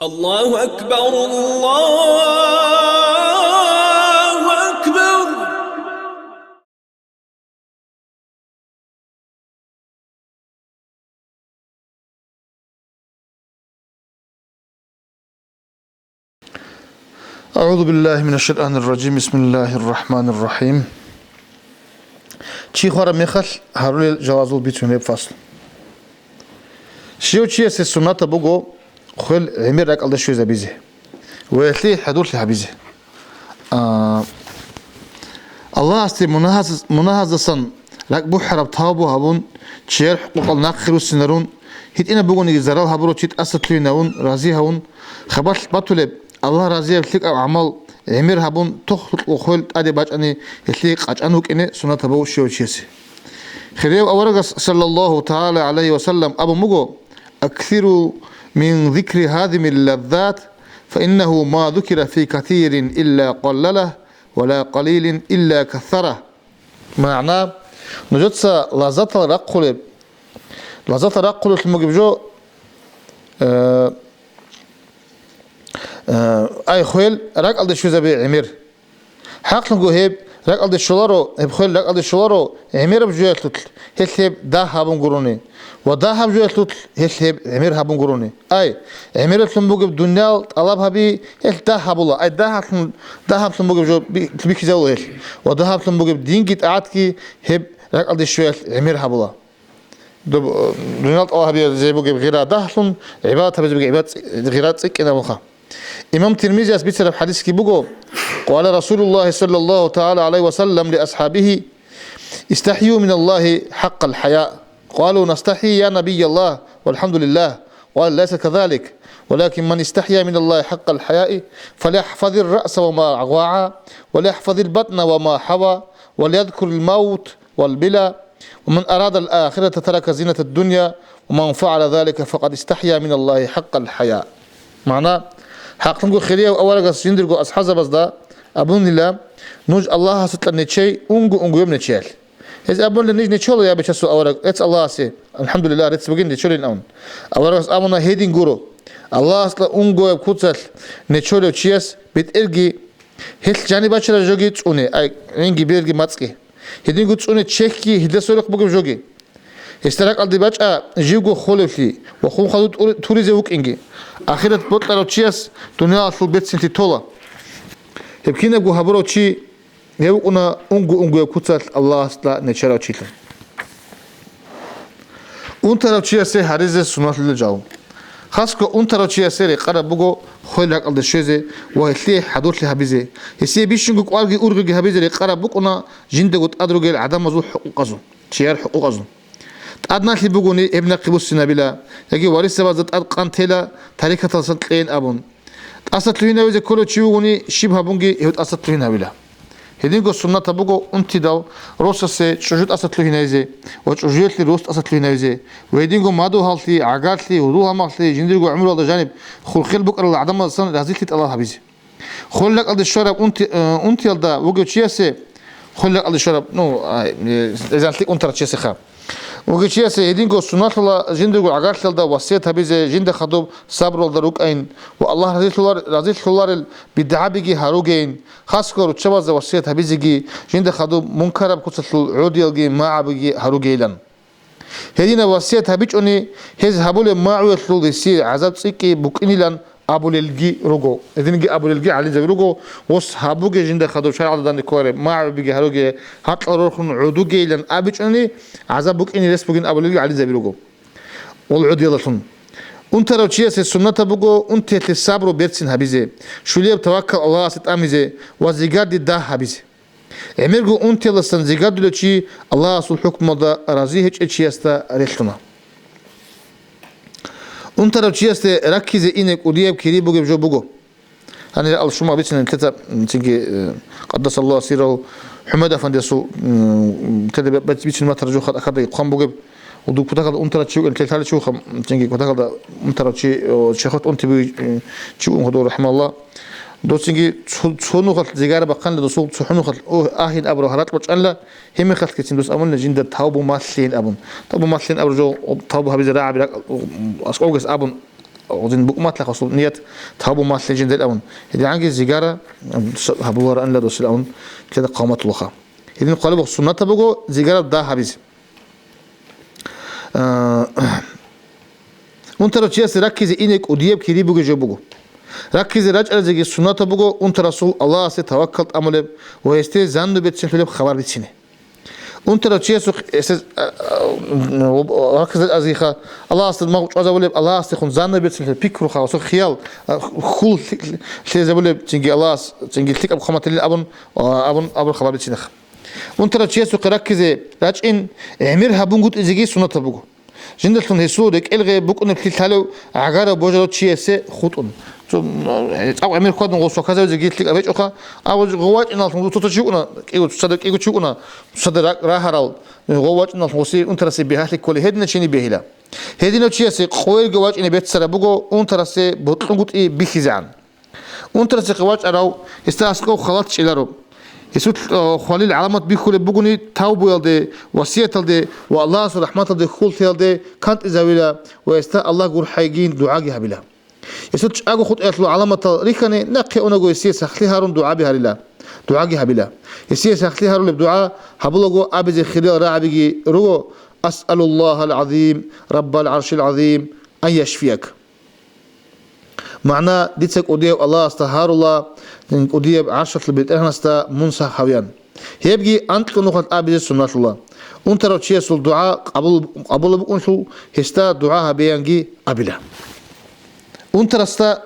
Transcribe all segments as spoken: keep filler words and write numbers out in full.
الله أكبر، الله أكبر. أعوذ بالله من الشيطان الرجيم. بسم الله الرحمن الرحيم. Чи хвараб мехалъ гьарулел жалазул бицунеб фасл. Щив чиясе суннатаб буго хвел гӀемер ракӀалде щвезабизе ва гьелъие хӀадурлъи гьабизе. А, Аллагьасде мунагьаз-, мунагьаздасан ракӀбухӀараб тавбу гьабун, чияр хӀукъукъал нахъе руссинарун, гьитӀинаб бугониги зарал гьабурав чи тӀасалъугьинавун, рази гьавун, хабалъ батулеб, Аллагь разияб лъикӀаб гӀамал гӀемер гьабун, тохлъукьул хвел тӀаде бачӀани, гьелъие къачӀан вукӀине суннатаб буго щив чиясе. Хирияв аварагас, саллаллагьу тагӀала гӀалайгьи ва саллам, абун буго: «Аксиру мин зикри гьазимил ладзат, фа иннагьу ма зукира фи касирин илла къаллалагь, ва ла къалилин илла кассарагь». МагӀна: нужеца лаззатал рахъулеб, лаззатал рахъулелъун бугеб жо, э, э, ай, хвел ракӀалде щвезабе гӀемер. ХӀакълъунго гьеб ракӀалде щоларо, гьеб хвел ракӀалде щоларо гӀемераб жоялъулъ, гьелъ гьеб дагь гьабун гурони, ва дагьаб жоялъулъ, гьелъ гьеб гӀемер гьабун гурони. Ай, гӀемералъун бугеб дуниял тӀалаб гьаби, гьелъ дагь гьабула. Ай, дагьаблъун, дагьаблъун бугеб жо би-, бихьизавула гьелъ. Ва дагьаблъун бугеб динги тӀагӀатги гьеб ракӀалде щвеялъ гӀемер гьабула. Доб-, э, дуниял тӀалаб гьабизе бугеб гъира дагьлъун, гӀибадат гьабизе бугеб гӀибадат цӀи-, гъира цӀикӀкӀинабулха. Имам Тирмизияс бицараб хӀадисги буго: «Къала Расулуллагьи саллаллагьу тагӀала гӀалайгьи ва саллам ли асхӀабигьи: „ИстахӀю миналлагьи хӀакъал хӀаяъ“. Къалу: „НастахӀи, я Набияллагь“, валхӀамдулиллагь. Къала: „Лайса казалик, валякин ман истахӀя миналлагьи хӀакъал хӀаяи, фалягьфазир раъса ва ма гъагӀа, валягьфазил батӀна ва ма хӀава, валязкурил мавт вал била, ва ман арадал ахирата тарака зинатад дунья, ва ман фагӀала залика факъад истахӀя миналлагьи хӀакъал хӀаяъ“». МагӀна: хӀакълъунго хирияв аварагас жиндирго асхӀабзабазда абунила: «Нуж Аллагьасукьа нечей, унго-унгояб нечеялъ». Гьез абунила: «Ниж нечола, я Бичасул авараг, эц Аллагьасе, алхӀамдулиллагь, рецц бугин нечолин», – абун. Аварагас абуна: «Гьедин гуро, Аллагьасда унгояб куцалъ нечолев чияс бетӀерги, гьелъ жаниб бачараб жоги цӀуне, ай, гӀинги берги мацӀги. Гьединго цӀуне чехьги, гьелда сорихъ бугеб жоги. Гьесда ракӀалде бачӀа живго холевлъи ва хун хадуб тури-, туризе вукӀинги. Ахират бокьарав чияс дуниялалъул берцинлъи тола. Гьеб кинабго гьабурав чи гьев вукӀуна унго-унгояб куцалъ Аллагьасда нечарав чилъун». Унтарав чиясе гьаризе суннатлъулел жал. Хасго унтарав чиясе рекъараб буго хвел ракӀалде щвезе ва гьелъие хӀадурлъи гьабизе. Гьесие бищунго кӀварги ургъиги гьабизе рекъараб букӀуна жиндаго тӀад ругел гӀадамазул хӀукъукъазул, чияр хӀукъукъазул. ТӀадналъи бугони, гьеб нахъе буссинабила, яги варисзабазда тӀад къан тела, тарикаталдасан кьейин абун. ТӀасалъугьинавизе кколев чи вугони, щиб гьабунги гьев тӀасалъугьинавила. Гьединго суннатаб буго унтидал росасе чӀужу тӀасалъугьинавизе ва чӀужуялъе рос тӀасалъугьинавизе ва гьединго мадугьаллъи, гӀагарлъи, гьудул-гьамаллъи жиндирго гӀумруялда жаниб хурхел букӀарал гӀадамаздасан разилъи тӀалаб гьабизе. Хвел ракӀалде щвараб унти-, э, унтиялда вугев чиясе, хвел ракӀалде щвараб, ну, а, э, эзанлъи унтарав чиясеха. Вугев чиясе гьединго сунналъула жиндирго гӀагарлъиялда васият гьабизе, жинда хадуб сабралда рукӀайин ва Аллагь разилъулар-, разилъуларел бидгӀабиги гьаругейин, хасго руччабазда васият гьабизеги, жинда хадуб мункараб куцалъул гӀодиялги магӀабиги гьаругейилан. Гьединаб васият гьабичӀони, гьез гьабулеб магӀуялъул гьесие гӀазаб цӀикӀкӀи букӀинилан абулелги руго. Гьединги абулелги гӀалимзаби руго, гъос гьабуге жинда хадуб шаргӀалда данде кколареб, магӀубиги гьаруге, гьакьал рорхун гӀодугейилан абичӀони, гӀазаб букӀине рес бугин абулелги гӀалимзаби руго. Гъол гӀодиялалъун. Унтарав чиясе суннатаб буго унтиялъе сабру берцин гьабизе, щулияб таваккал Аллагьасе тӀамизе ва зигарде дагь гьабизе. ГӀемерго унтиялдасан зигардулев чи Аллагьасул хӀукмалда рази гьечӀев чиясда релълъуна. Унтарав чиясде раккизе ине кӀудияб кири бугеб жо буго. Гьанир ал шума бицина нилъеца, цинги, э, къаддасаллагьу сиррагьу, ХӀумайд афандиясул, м, теде бицин матар жо хатӀа хадайги хъван бугеб, Удуб кутакалда унтарав чи вугин, лъелъалев чи вуха, цинги кутакалда унтарав чи, о, Шайхут унти буй, э, чи вугин худур, рахӀимагьуллагь. Дос цинги цо-, цо нухалъ зигара бахъанила досул цохӀо нухалъ, о, агьин абураб гьаракь бачӀанила, гьеб мехалъгицин дос абунила жинда тавбу малъин абун. Тавбу малъин абураб жо, о, тавбу гьабизе рагӀаби ракӀ-, о, аскӀовгес абун, гъозин букӀматлъа хасул ният тавбу малъи жиндир абун. ГьедигӀанги зигара, м, с-, гьабулараанила досил абун, кеда хъавматулаха. Гьедин хъвалеб суннатаб буго зигараб дагь гьабизе. А, унтарав чиясе раккизе ине кӀудияб кири бугеб жо буго. Раккизе рачӀаризеги суннатаб буго унтарасул Аллагьасе таваккал тӀамулеб ва гьесде занну берцинлъулеб хабар бицине. Унтарав чиясухъ гьесез, а, а, м, раккизе азиха Аллагьасда магъ чӀвазабулеб, Аллагьасдехун занну берцинлъулеб пикру хавасухъ хиял, а, хьул лъи-, лъезабулеб цинги Аллагьас, цинги лъикӀаб хъаматилин абун, а, абун, абун хабар бицинеха. Унтарав чиясухъе раккизе рачӀин, гӀемер гьабунгутӀизеги суннатаб буго. Жиндалъун гьесул рекӀел гъей букӀунеблъи лъалев гӀагарав божарав чиясе хутӀун. Цо, м, цӀакъ гӀемер хьвадун гъосул казавизе гилъи кӀабечӀоха, абу гъов вачӀиналъун цоцо чи вукӀуна, кӀиго цоцада кӀиго чи вукӀуна, цоцада ра-, рагьарал, гъов вачӀиналъун гъоси унтарасе бигьалъи кколи гьединачини бегьила. Гьединав чиясе къойилго вачӀине беццараб буго унтарасе бокьунгутӀи бихьизегӀан. Унтарасехъе вачӀарав гьесда аскӀов халат чӀеларо. Гьесул, э, хвалил гӀаламат бихьулеб бугони тавбуялде, васияталде ва Аллагьасул рахӀматалде хьуллъиялде кантӀизавила ва гьесда Аллагь гурхӀайгин дугӀаги гьабила. Гьесул чӀаго хутӀиялъул гӀаламатал рихьани, нахъе унаго гьесие сахлъи гьарун дугӀаби гьарила, дугӀаги гьабила. Гьесие сахлъи гьарулеб дугӀа гьабулаго абизе хириял рагӀабиги руго: «Асъалуллагьал гӀазим, Раббал гӀаршил гӀазим, ан яшфияк». МагӀна: «Дица кӀудияв Аллагьасда гьарула, кӀудияб гӀаршалъул БетӀергьанасда мун сах гьавеян». Гьебги анкьго нухалъ абизе сунналъула. Унтарав чиясул дугӀа къабул, къабулаб букӀунлъул гьесда дугӀа гьабеянги абила. Унтарасда,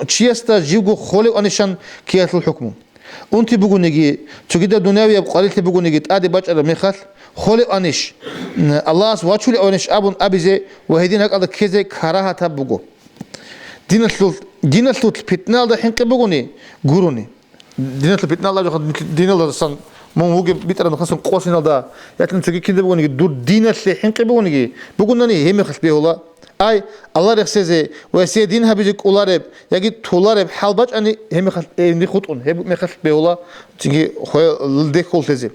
чиясда живго холев анищан киялъул хӀукму. Унти бугониги, цогидаб дунявияб къварилъи бугониги тӀаде бачӀараб мехалъ, холев анищ, м, Аллагьас вачулев анищ абун абизе ва гьедин ракӀалда ккезе карагьатаб буго. Диналъул, диналъул питналда хӀинкъи бугони, гурони. Диналъул питналда аб жоха диналдасан мун вугеб битӀараб нухасан къосиналда, ятлъун цоги кинда бугониги, дур диналъе хӀинкъи бугониги, бугунани гьеб мехалъ бегьула. Ай, Аллагь рехсезе ва гьесие дин гьабизе кӀолареб яги толареб хӀал бачӀани, гьеб мехалъ, э, гьениб хутӀун, гьеб мехалъ бегьула, цинги хвел-, дехь хьуллъизе.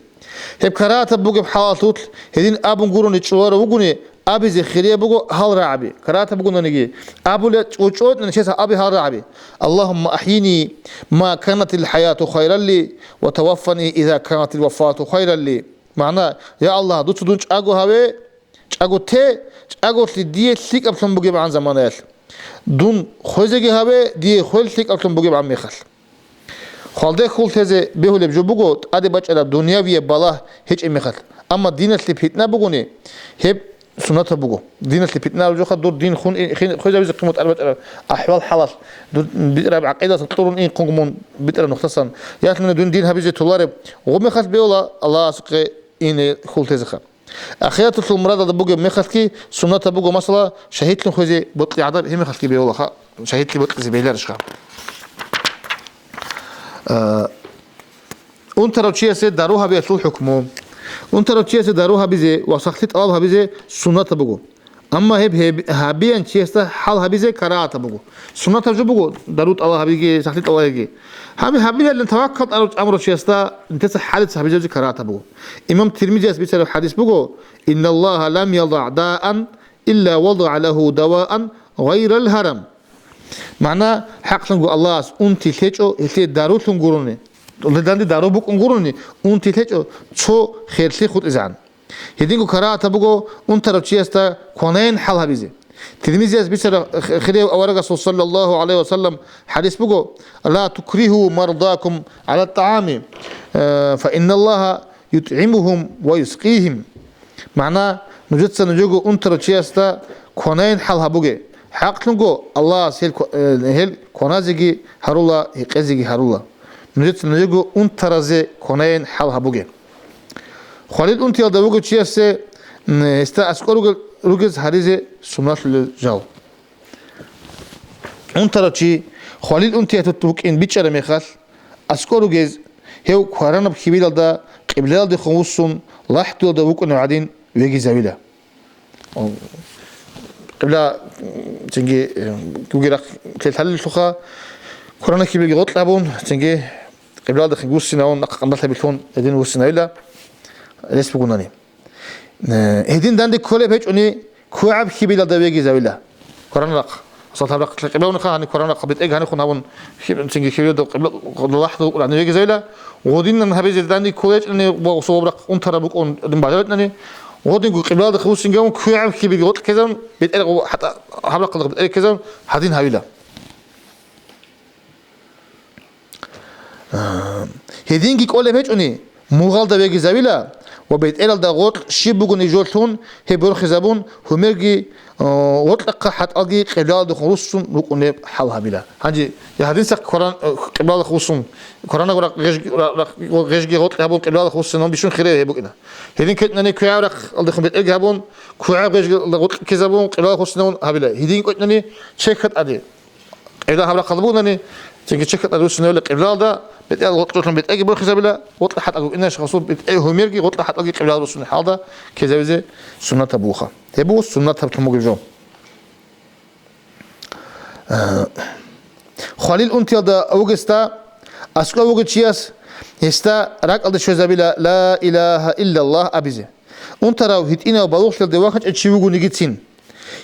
Гьеб карагьатаб бугеб хӀалалъулъ гьедин абун гурони чӀоларев вугони, абизе хирияб буго гьал рагӀаби. Карагьатаб бугонаниги, абулеб чӀочӀони чияс аби гьал рагӀаби: «Аллагьумма ахӀйини ма канатил хӀаяту хайралли, ва таваффани иза канатил вафату хайралли». МагӀна: «Я Аллагь, дуца дун чӀаго гьаве, чӀаго те, чӀаголъи дие лъикӀаблъун бугебгӀан заманаялъ. Дун хвезеги гьаве, дие хвел лъикӀаблъун бугебгӀан мехалъ». Хвалде хьуллъизе бегьулеб жо буго тӀаде бачӀараб дунявияб балагь гьечӀеб мехалъ. Амма диналъе питна бугони, гьеб суннатаб буго. Диналъе питна абулеб жоха дур дин хун, хин, хвезавизе хъимат арбачӀараб ахӀвал-хӀалалъ, дур битӀараб гӀакъидалъ кьурун ин хъунгмун битӀараб нухтасан. Ялъуна дун дин гьабизе толареб, гъуб мехалъ бегьула Аллагьасухъе ине хьуллъезеха. Ахиратулъул мурадалда бугеб мехалъги суннатаб буго, масала, шагьидлъун хвезе бокьи гӀадаб гьеб мехалъги бегьулаха, шагьидлъи бокьизе бегьиларищха? Э, унтарав чиясе дару гьабиялъул хӀукму. Унтарав чиясе дару гьабизе ва сахлъи тӀалаб гьабизе суннатаб буго. Амма гьеб, гьеб гьабиян чиясда хӀал гьабизе карагьатаб буго. Суннатаб жо буго дару тӀалаб гьабиги, сахлъи тӀалаб гьабиги. Гьаби гьабилалин таваккал тӀарав чӀамурав чиясда нилъеца хӀалица гьабизезе карагьатаб буго. Имам Тирмизияс бицараб хӀадис буго: «Инналлагьа лам ядагӀ даан илла вадагӀа лагьу даваан гъайрал гьарам». МагӀна: «ХӀакълъунго Аллагьас унти лъечӀо гьелъие дарулъун гурони, данде дару букӀун гурони, унти лъечӀо цо херлъи хутӀизегӀан». Гьединго карагьатаб буго унтарав чиясда кванайин хӀал гьабизе. Тирмизияс бицараб х-, хирияв аварагасул саллаллагьу гӀалайгьи ва саллам хӀадис буго: «Ла тукригьу мардакум гӀала тӀагӀами, э, фа инналлагьа ютӀгӀимугьум ва юскъигьим». МагӀна: «Нужеца нужего унтарав чиясда кванайин хӀал гьабуге. ХӀакълъунго Аллагьас гьел ква-, э, гьел кваназеги гьарула, гьекъезеги гьарула. Нужеца нужего унтаразе кванайин хӀал гьабуге». Хвалил унтиялда вугев чиясе, м, гьесда аскӀор ругел-, ругез гьаризе сунналъулел жал. Унтарав чи хвалил унтиялъулъ вукӀин бичӀчӀараб мехалъ, аскӀор ругез, гьев кваранаб хьибилалда къиблаялдехун вуссун, лахӀдуялда вукӀунев гӀадин вегизавила. Къибла, цинги, э, гуги рахъ лъалеллъуха, кваранаб хьибилги гъоркь гьабун, цинги къиблалдехун вуссинавун, нахъа къандалъабилъун гьедин вуссинавила, рес бугунани. Э, гьедин данде кколеб гьечӀони, квегӀаб хьибилалда вегизавила. Кваранаб рахъ. Масала, гьаб рахъалъе къибла бугоха, гьаниб кваранаб рахъ бетӀерги гьаниб хун гьабун, хиб-, цинги хибирда къибла лахӀдал букӀун гьанив вегизавила, гъодинан гьабизе данде кколечӀони ва гъосул гьаб рахъ унтараб букӀун дин бажаричӀони, гъодинго къиблалда хивусинги гьавун, квегӀаб хибирги гъоркь ккезавун, бетӀер гъо-, хӀатӀа-, гьаб рахъалда бетӀер ккезавун, гьадин гьавила. А, гьединги кӀолеб гьечӀони, мугъалда вегизавила ва бетӀералда гъоркь щиб бугони жолъун гьеб борхизабун, гьумерги, а, гъоркьахъа хӀатӀалги къиблаялдехун руссун рукӀунеб хӀал гьабила. Гьанже я гьадинсахъ кваран-, а, къиблалахъ вуссун, кваранаб рахъ гъежги, ра-, рахъ гъежги гъоркье гьабун къиблалахъ вуссинан бищун хире гьеб букӀина. Гьедин ккетӀнани квегӀаб рахъалдехун бетӀерги гьабун, квегӀаб гъежги гъоркь ккезабун къиблалахъ вуссинавун гьабила. Гьедин кӀвечӀнани чехьа тӀаде. Къибла гьаб рахъалда бугони, цинги чехьа тӀад руссинавила къиблалда, бетӀер гъоркьалъун бетӀерги борхизабила, гъоркьа хӀатӀаго инеш гъасул бетӀер гьумерги гъоркьа хӀатӀалги къиблал руссун хӀалда ккезавизе суннатаб бугоха. Гьеб буго суннатаб тумугеб жо. Э, хвалил унтиялда вугесда, аскӀов вугев чияс гьесда ракӀалде щвезабила ла илагьа иллаллагь абизе. Унтарав, гьитӀинав, балугълъиялде вахъинчӀев чи вугонигицин.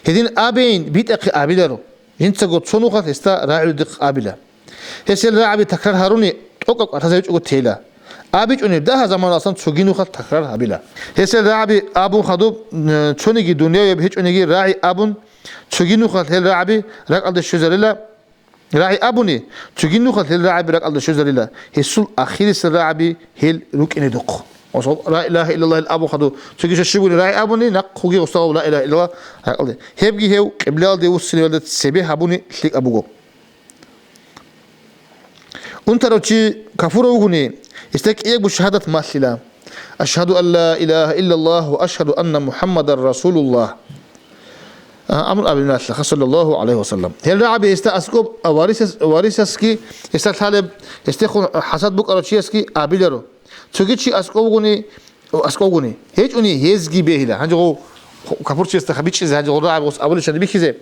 Гьедин абейин битӀахъе абиларо, жинцаго цо нухалъ гьесда рагӀуледухъ абила. Гьес гьел рагӀаби такрар гьаруни, тӀокӀаб кӀватӀазабичӀого тейила. АбичӀони дагьа заманалъан цоги нухалъ такрар гьабила. Гьес гьел рагӀаби абун хадуб, э, цониги дунявияб гьечӀониги рагӀи абун, цоги нухалъ гьел рагӀаби ракӀалде щвезарила. РагӀи абуни, цоги нухалъ гьел рагӀаби ракӀалде щвезарила, гьесул ахирисел рагӀаби гьел рукӀинедухъ. Ва ла илагьа иллаллагь абун хадуб, цоги щиб бугони рагӀи абуни, нахъеги гъосда ла илагьа иллаллагь ракӀалде. Гьебги гьев къиблалде вуссинавиялда цебе гьабуни лъикӀаб буго. Унтарав чи кафурав вугони, гьесда кӀиябго шагьадат малъила: «Ашгьаду ан ла илагьа иллаллагь ва ашгьаду анна МухӀаммадан расулуллагь», а, амру абилалъаха, саллаллагьу гӀалайгьи ва саллам. Гьел рагӀаби гьесда аскӀоб, а, варисас-, варисасги гьесда лъалеб, гьесдехун хӀасад букӀарав чиясги абиларо. Цоги чи аскӀов вугони, аскӀов вугони, гьечӀони гьезги бегьила. Гьанже гъов капурчиясда хабичӀизе, гьанже гъов рагӀаби гъос абуличӀани бихьизе.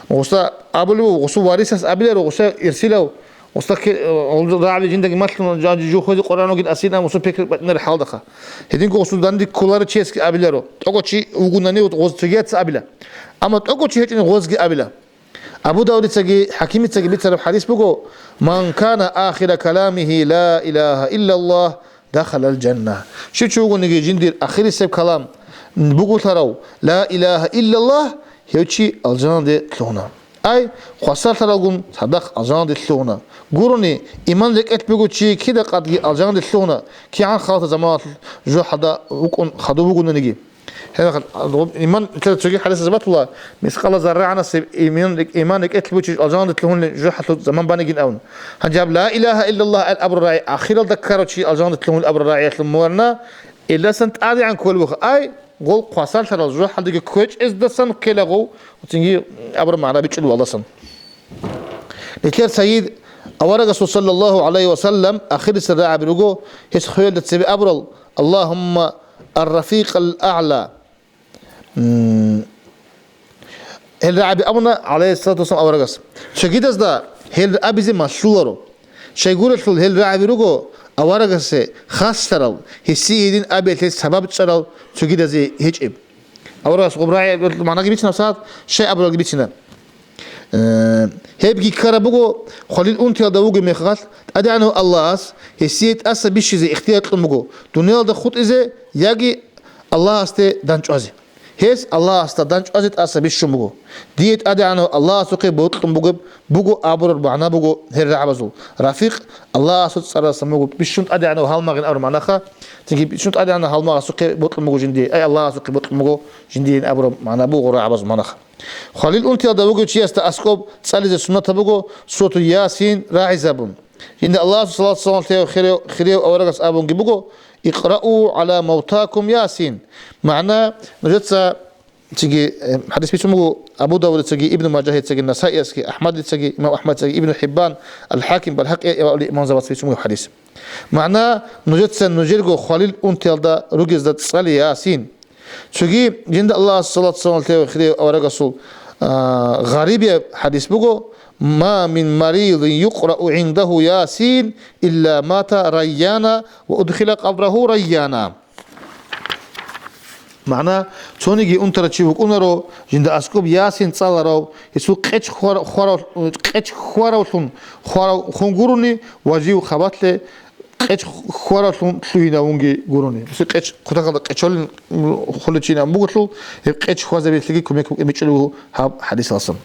Гъосда абулев, гъосул варисас абиларо, гъоса ирсилав, гъосда кке-, гъол рагӀаби жиндаги малъун, жан-, жо хвезе Къуръан вугин асин, амма гъосул пикру батӀинареб хӀалдахъа. Гьединго гъосул данде кколарев чиясги абиларо. ТӀокӀав чи вугонани гъоз цогияца абила. Амма тӀокӀав чи гьечӀони гъозги абила. Абу Давудицаги ХӀакимицаги бицараб хӀадис буго: «Ман кана ахира каламигьи ла илагьа иллаллагь, дахалал жанна». Щив чи вугониги жиндир ахирисеб калам бугулъарав ла илагьа иллаллагь, гьев чи алжаналде лъугьуна. Ай, хвасарлъаралгун цадахъ алжаналде лъугьуна. Гурони, иман рекӀелъ бугев чи кида къадги алжаналде лъугьуна, кигӀан халатаб заманалъ жо хӀалда вукӀун хадув вугониги. Гьеб мехалъ, иман, цоги хӀадисазе батула, мискъала заррагӀанасеб иман, иман рекӀелъ бугев чи алжаналде лъугьунел жо хӀалъул заман банигин абун. Гьанже гьаб ла илагьа иллаллагь абураб рагӀи ахиралда ккарав чи алжаналде лъугьунел абураб рагӀиялъул мугӀарна, иласан тӀадегӀан кколеб буха. Ай, гъол хвасарлъарал жо хӀалдаги ккечӀездасан ккела гъов, цинги абураб магӀна бичӀчӀулев валдасан. Нилъер сайид аварагасул саллаллагьу гӀалайгьи ва саллам ахирисел рагӀаби руго, гьес хвеялда цебе абурал: «Аллагьумма ар-рафикъал а'ла». М, гьел рагӀаби абуна, гӀалайгьиссалату вассалам, аварагас. Цогидазда гьел абизе малъуларо. Щайгурелъул гьел рагӀаби руго аварагасе хаслъарал, гьесие гьедин абиялъе сабаб чӀарал цогидазе гьечӀеб. Аварагас гъуб рагӀи магӀнаги бицина, сагьат щай абуралги бицина. Э, гьебги ккараб буго, хвалил унтиялда вугеб мехалъ, ТӀадегӀанав Аллагьас гьесие тӀаса бищизе ихтияр кьун буго, дуниялда хутӀизе яги Аллагьасде дандчӀвазе. Гьес Аллагьасда дандчӀвазе тӀаса бищун буго. Дие ТӀадегӀанав Аллагьасухъе бокьун бугеб буго абураб магӀна буго гьел рагӀабазул. Рафикъ Аллагьасул цӀаралдасан буго, бищун ТӀадегӀанав гьалмагъин абураб магӀнаха, цинги бищун ТӀадегӀанав гьалмагъасухъе бокьун буго жиндие, ай Аллагьасухъе бокьун буго жиндиеин абураб магӀна буго рагӀабазул магӀнаха. Хвалил унтиялда вугев чиясда аскӀоб цӀализе суннатаб буго суратул Ясин рагӀизабун. Жинда Аллагьасул салат-салам лъеяв хирияв, хирияв аварагас абунги буго: «Икърау гӀала мавтакум Ясин». МагӀна, нужеца, цинги, э, хӀадис бицун буго Абу Давудицаги, Ибну Мажагьицаги, Насаиясги, Ахмадицаги, имам Ахмадицаги, Ибну ХӀиббан, Ал-ХӀаким, Байгьакъи ва имамзабаца бицун буго хӀадис. МагӀна, нужеца нужерго хвалил унтиялда ругезда цӀале Ясин. Цоги жинда Аллагьасул салат-салам лъеяв хирияв аварагасул, а, гъарибияб хӀадис буго: «Ма мин маридин юкърау гӀиндагьу Ясин, илла мата райяна ва удхила къабрагьу райяна». МагӀна, цониги унтарав чи вукӀунаро, жинда аскӀоб ясин цӀаларав, гьесул къеч хвар-, хварав-, къеч хваравлъун хварав хун гурони ва жив хабалъе къеч хваравлъун лъугьинавунги гурони. Гьесул къеч кутакалда къечолин хуличинаб бугелъул, гьеб къеч хвазабиялъеги кумек букӀин бичӀчӀулеб буго гьаб хӀадисалдасан.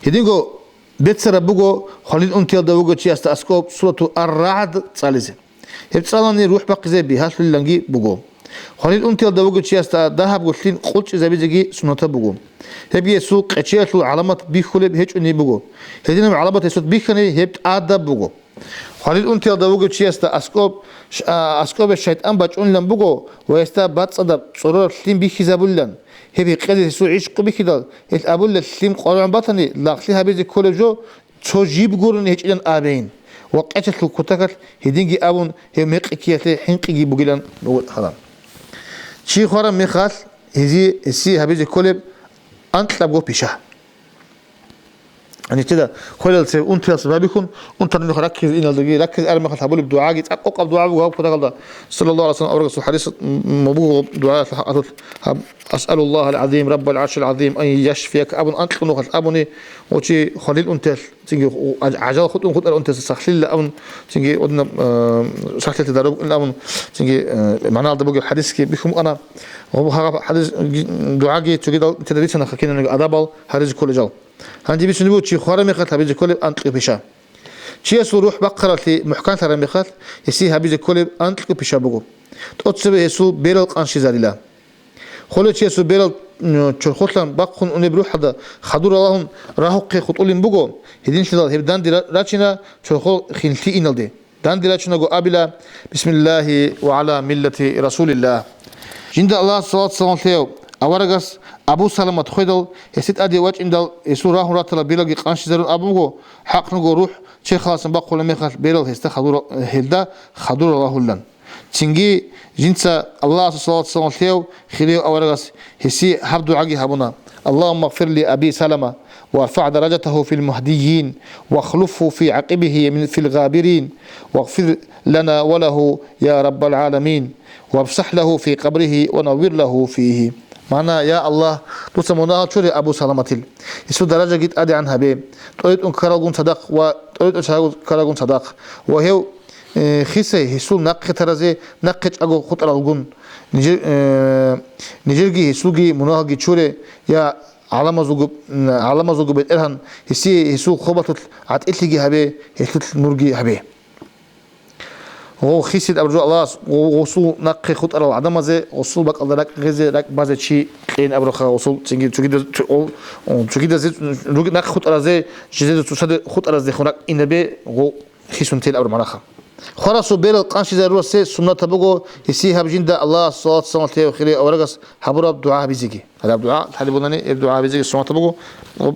Гьединго беццараб буго хвалил унтиялда вугев чиясда аскӀоб сурату Ар-РагӀд цӀализе. Гьеб цӀалани рухӀ бахъизе бигьалъулиланги буго. Хвалил унтиялда вугев чиясда дагьабго лъим къулчӀизабизеги суннатаб буго. Гьебги гьесул къечеялъул гӀаламат бихьулеб гьечӀони буго. Гьединаб гӀаламат гьесулъ бихьани, гьеб тӀадаб буго. Хвалил унтиялда вугев чиясда аскӀоб, ш-, а, аскӀобе шайтӀан бачӀунилан буго ва гьесда бацӀцӀадаб цӀорораб лъим бихьизабулилан. Гьеб гьекъезе гьесул гӀишкъу бихьидал, гьелъ абулел лъим къваригӀун батани, лагълъи гьабизе кколеб жо, цо жиб гурони гьечӀилан абейин. Ва къечалъул кутакалъ гьединги абун, гьев мекъи ккеялъе хӀинкъиги бугилан гьарам. Чи хвараб мехалъ, гьезие, гьесие гьабизе кколеб анкьабго пиша. Гьанитида хвелал цев унтиялъ бабихьун, унтараб мехалъ раккизе иналдаги, раккизе араб мехалъ гьабулеб дугӀаги цӀакъ къокъаб дугӀа буго гьаб кутакалда, саллаллагьу гӀалайгьи вассалам, аварагасул хӀадис буго дугӀаялъул хӀакъалъулъ гьаб, «Асъалуллагьал гӀазим, раббал гӀаршил гӀазим, ан яшфияк», абун анкьнухалъ абуни, ва чи хвалил унтиялъ, цинги гӀажал хутӀун хутӀараб унтиялъ сахлъила абун, цинги гьадинаб, э, сахлъиялъе дару букӀин абун, цинги, э, магӀналда бугеб хӀадисги бихьун букӀана. Гьаб гьаб хӀадис, дугӀаги цогидал тида бицана, хъакинанги адабал гьаризе кколел жал. Гьанже бицунеб буго чи хвараб мехалъ гьабизе кколеб анкьго пиша. Чиясул рухӀ бахъаралъи мухӀканлъараб мехалъ, гьесие гьабизе кколеб анкьго пиша буго. ТӀоцебе гьесул берал къанщизарила. Хвалев чиясул берал, м, чорхолъан бахъун унеб рухӀалда хадур ралагьун рагьухъе хутӀулин буго, гьединлъидал гьеб данде ра-, рачина чорхол хинлъи иналде. Данде рачунаго абила: «Бисмиллагьи ва гӀала миллати Расулиллагь». Жинда Аллагьасул салат-салам лъеяв аварагас Абу Саламат хведал, гьесде тӀаде вачӀиндал, гьесул рагьун ратала бералги къанщизарун абун буго, хӀакълъунго рухӀ черхалдасан бахъулеб мехалъ берал гьесда хадур-, гьелда хадур ралагьулилан. Цинги жинца Аллагьасул салат-салам лъеяв хирияв аварагас гьесие гьаб дугӀаги гьабуна: «Аллагьумма гъфир ли Аби Салама, ва арфагӀ даражатагьу фил мугьдийин, ва ахлуфгьу фи гӀакъибигьи мин, фил гъабирин, вагъфир лана ва лагьу, я Раббал гӀаламин, вафсахӀ лагьу фи къабригьи ва наввир лагьу фигьи». МагӀна: Я Аллагь, дуца мунагьал чуре Абу Саламатил, гьесул даражаги тӀадегӀан гьабе, тӀоритӀун ккаралгун цадахъ ва тӀоритӀун чагӀазул ккаралгун цадахъ, ва гьев э, хисай гьесул нахъе таразе нахъе чӀаго хутӀаралгун, нижер-, э, нижерги гьесулги мунагьалги чуре, я гӀаламазулго, м, гӀаламазулго БетӀергьан, гьесие гьесул хобалъулъ гӀатӀилъиги гьабе, гьелъулъ нурги гьабе. Гъов хисин абуржу Аллагьас гъов-, гъосул нахъе хутӀарал гӀадамазе гъосул бакӀалда ракӀ гъезе, ракӀ базе чи кьейин абураха, гъосул цинги цогидаз-, цо-, о, цогидазе руг-, нахъе хутӀаразе, жезеда цоцазе хутӀараздехун ракӀ инабе гъов хисун тел абураб магӀнаха. Хварасул берал къанщизарурасе суннатаб буго гьесие гьаб жинда Аллагьасул салат-салам лъеяв хирияв аварагас гьабураб дугӀа гьабизеги. Гьадаб дугӀа лъалеб бунани, гьеб дугӀа гьабизеги суннатаб буго.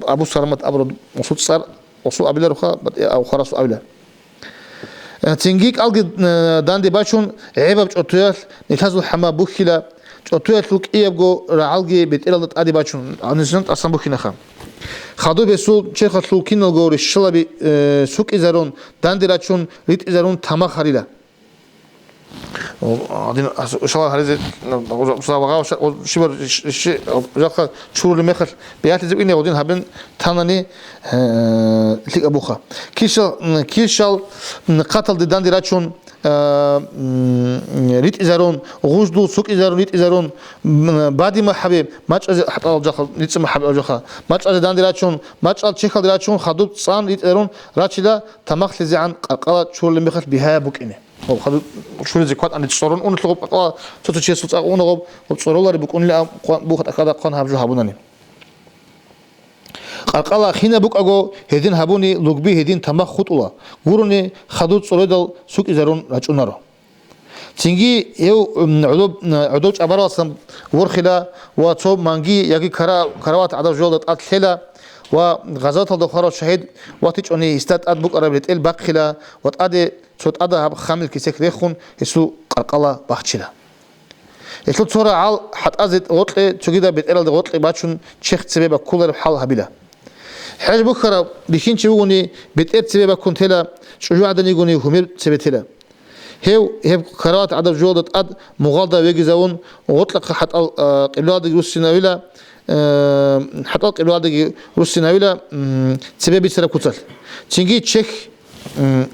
Абу Саламат абураб гъосул цӀар, гъосул абиларуха, батӀи-, а, хварасул абила. Э, цинги кӀалги, э, данде бачун, гӀебаб чӀотоялъ нилъазул хӀама бухьила, чӀотоялъул кӀиябго рагӀалги бетӀералда тӀаде бачун, гьанисран тӀасан бухьинаха. Хадуб гьесул черхалъул киналго рещалаби, э, сукӀизарун, данде рачун, ритӀизарун тамах гьарила. О, гьадин, ас-, ушала гьаризе, уза-, уза вагъа уша-, у-, шибар иш-, иш-, ужахъа чурули мехалъ бегьалъизе ине гъудин гьабин танани, э, лъикӀаб буха. Кишал, м, кишал, м, хъаталде данде рачун, э, м, ритӀизарун, гъуждул сукӀизарун, ритӀизарун, м, бадима хӀаби, мачӀазе хӀатӀал жахъа, рицӀима хӀаби жахъа. МачӀазе данде рачун, мачӀал чехалде рачун, хадуб цӀан ритӀизарун рачила, тамахлъизегӀан къаркъала чурули мехалъ бигьаяб букӀине. Гъоб хадуб чуризе кватӀани цӀорон уналъугъуб къаркъала, цо-цо чиясул цӀакъ уна гъоб, гъоб цӀоролари букӀунилан хъван-, буха тӀахьада хъван гьаб жо гьабунани. Къаркъала хинаб букӀаго гьедин гьабуни, лугби гьедин тамах хутӀула, гурони хадур цӀоредал сукӀизарун рачӀунаро. Цинги гьев, м, гӀодов, м, гӀодов чӀабараласан ворхила ва цо манги яги кара-, карават гӀадаб жоялда тӀад лъела ва гъазаваталда хварав шагьид ватичӀони гьесда тӀад букӀараб ретӀел бахъила ва тӀаде цо тӀадаб гьаб хамил кесек рехун гьесул къаркъала бахчила. Гьелъул цо рагӀал хӀатӀазе гъоркье, цогидаб бетӀералда гъоркье бачун чехъ цебе баккулареб хӀал гьабила. ХӀеж бухьарав бихьинчи вугони, бетӀер цебе баккун тела, чӀужугӀадан йигони, гьумер цебе тела. Гьев, гьеб карават гӀадаб жоялда тӀад мугъалда вегизавун, гъоркьахъа хӀатӀал, а, къиблаладеги руссинавила, а, хӀатӀал къиблаладеги руссинавила, м, цебе бицараб куцалъ. Цинги чехь, м,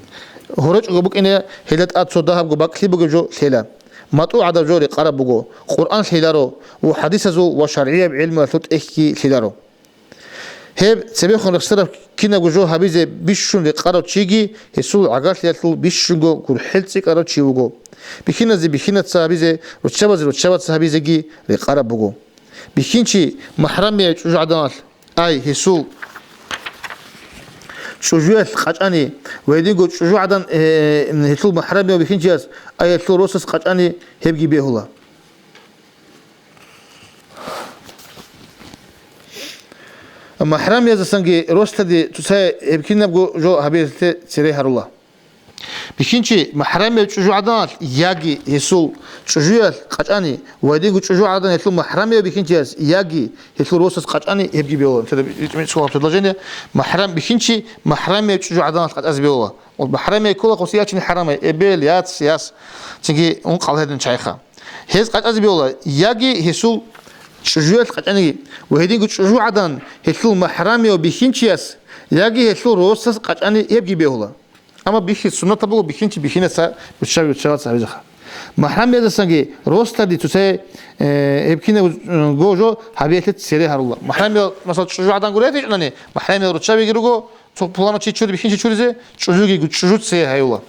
гьоречӀого букӀине, гьелда тӀад цо дагьабго бакӀлъи бугеб жо лъела. МатӀу гӀадаб жо рекъараб буго, Къуръан лъеларо ва хӀадисазул ва шаргӀияб гӀелмуялъул тӀехьги лъеларо. Гьеб цебехун рехсараб кинабго жо гьабизе бищун рекъарав чиги гьесул гӀагарлъиялъул бищунго гурхӀел цӀикӀкӀарав чи вуго. Бихьиназе бихьинаца гьабизе, руччабазе руччабаца гьабизеги рекъараб буго. Бихьинчи махӀрамияв чӀужугӀаданалъ, ай, гьесул чӀужуялъ къачӀани ва гьединго чӀужугӀадан, э, гьелъул махӀрамияв бихьинчияс, ай, гьелъул росас къачӀани гьебги бегьула. МахӀрамиязасанги росулъаде цоцае гьеб кинабго жо гьабиялъе цере гьарула. Бихьинчи махӀрамияв чӀужугӀаданалъ яги гьесул чӀужуялъ къачӀани ва гьединго чӀужугӀадан гьелъул махӀрамияв бихьинчияс яги гьелъул росас къачӀани гьебги бегьула. Цо гьаб предложение. МахӀрам-, бихьинчи махӀрамияв чӀужугӀаданалъ къачӀазе бегьула. Ва махӀрамияй ккола гъосие ячине хӀарамай, эбел, яц, яс, цинги ункъал гьедин чайха. Гьез къачӀазе бегьула, яги гьесул чӀужуялъ къачӀаниги, ва гьединго чӀужугӀадан гьелъул махӀрамияв бихьинчияс, яги гьелъул росас къачӀани гьебги бегьула. Амма бихьи суннатаб буго бихьинчи бихьинаца руччаби руччабаца гьабизеха. МахӀрамиязасанги росулъаде цоцае, э, гьеб кинабго жо гьабиялъе цере гьарула. МахӀрамиял, масала, чӀужугӀадан гури гьечӀони, махӀрамиял руччабиги руго, цо пуланав чи чури бихьинчи чуризе, чӀужуги чӀужуце гьаюла.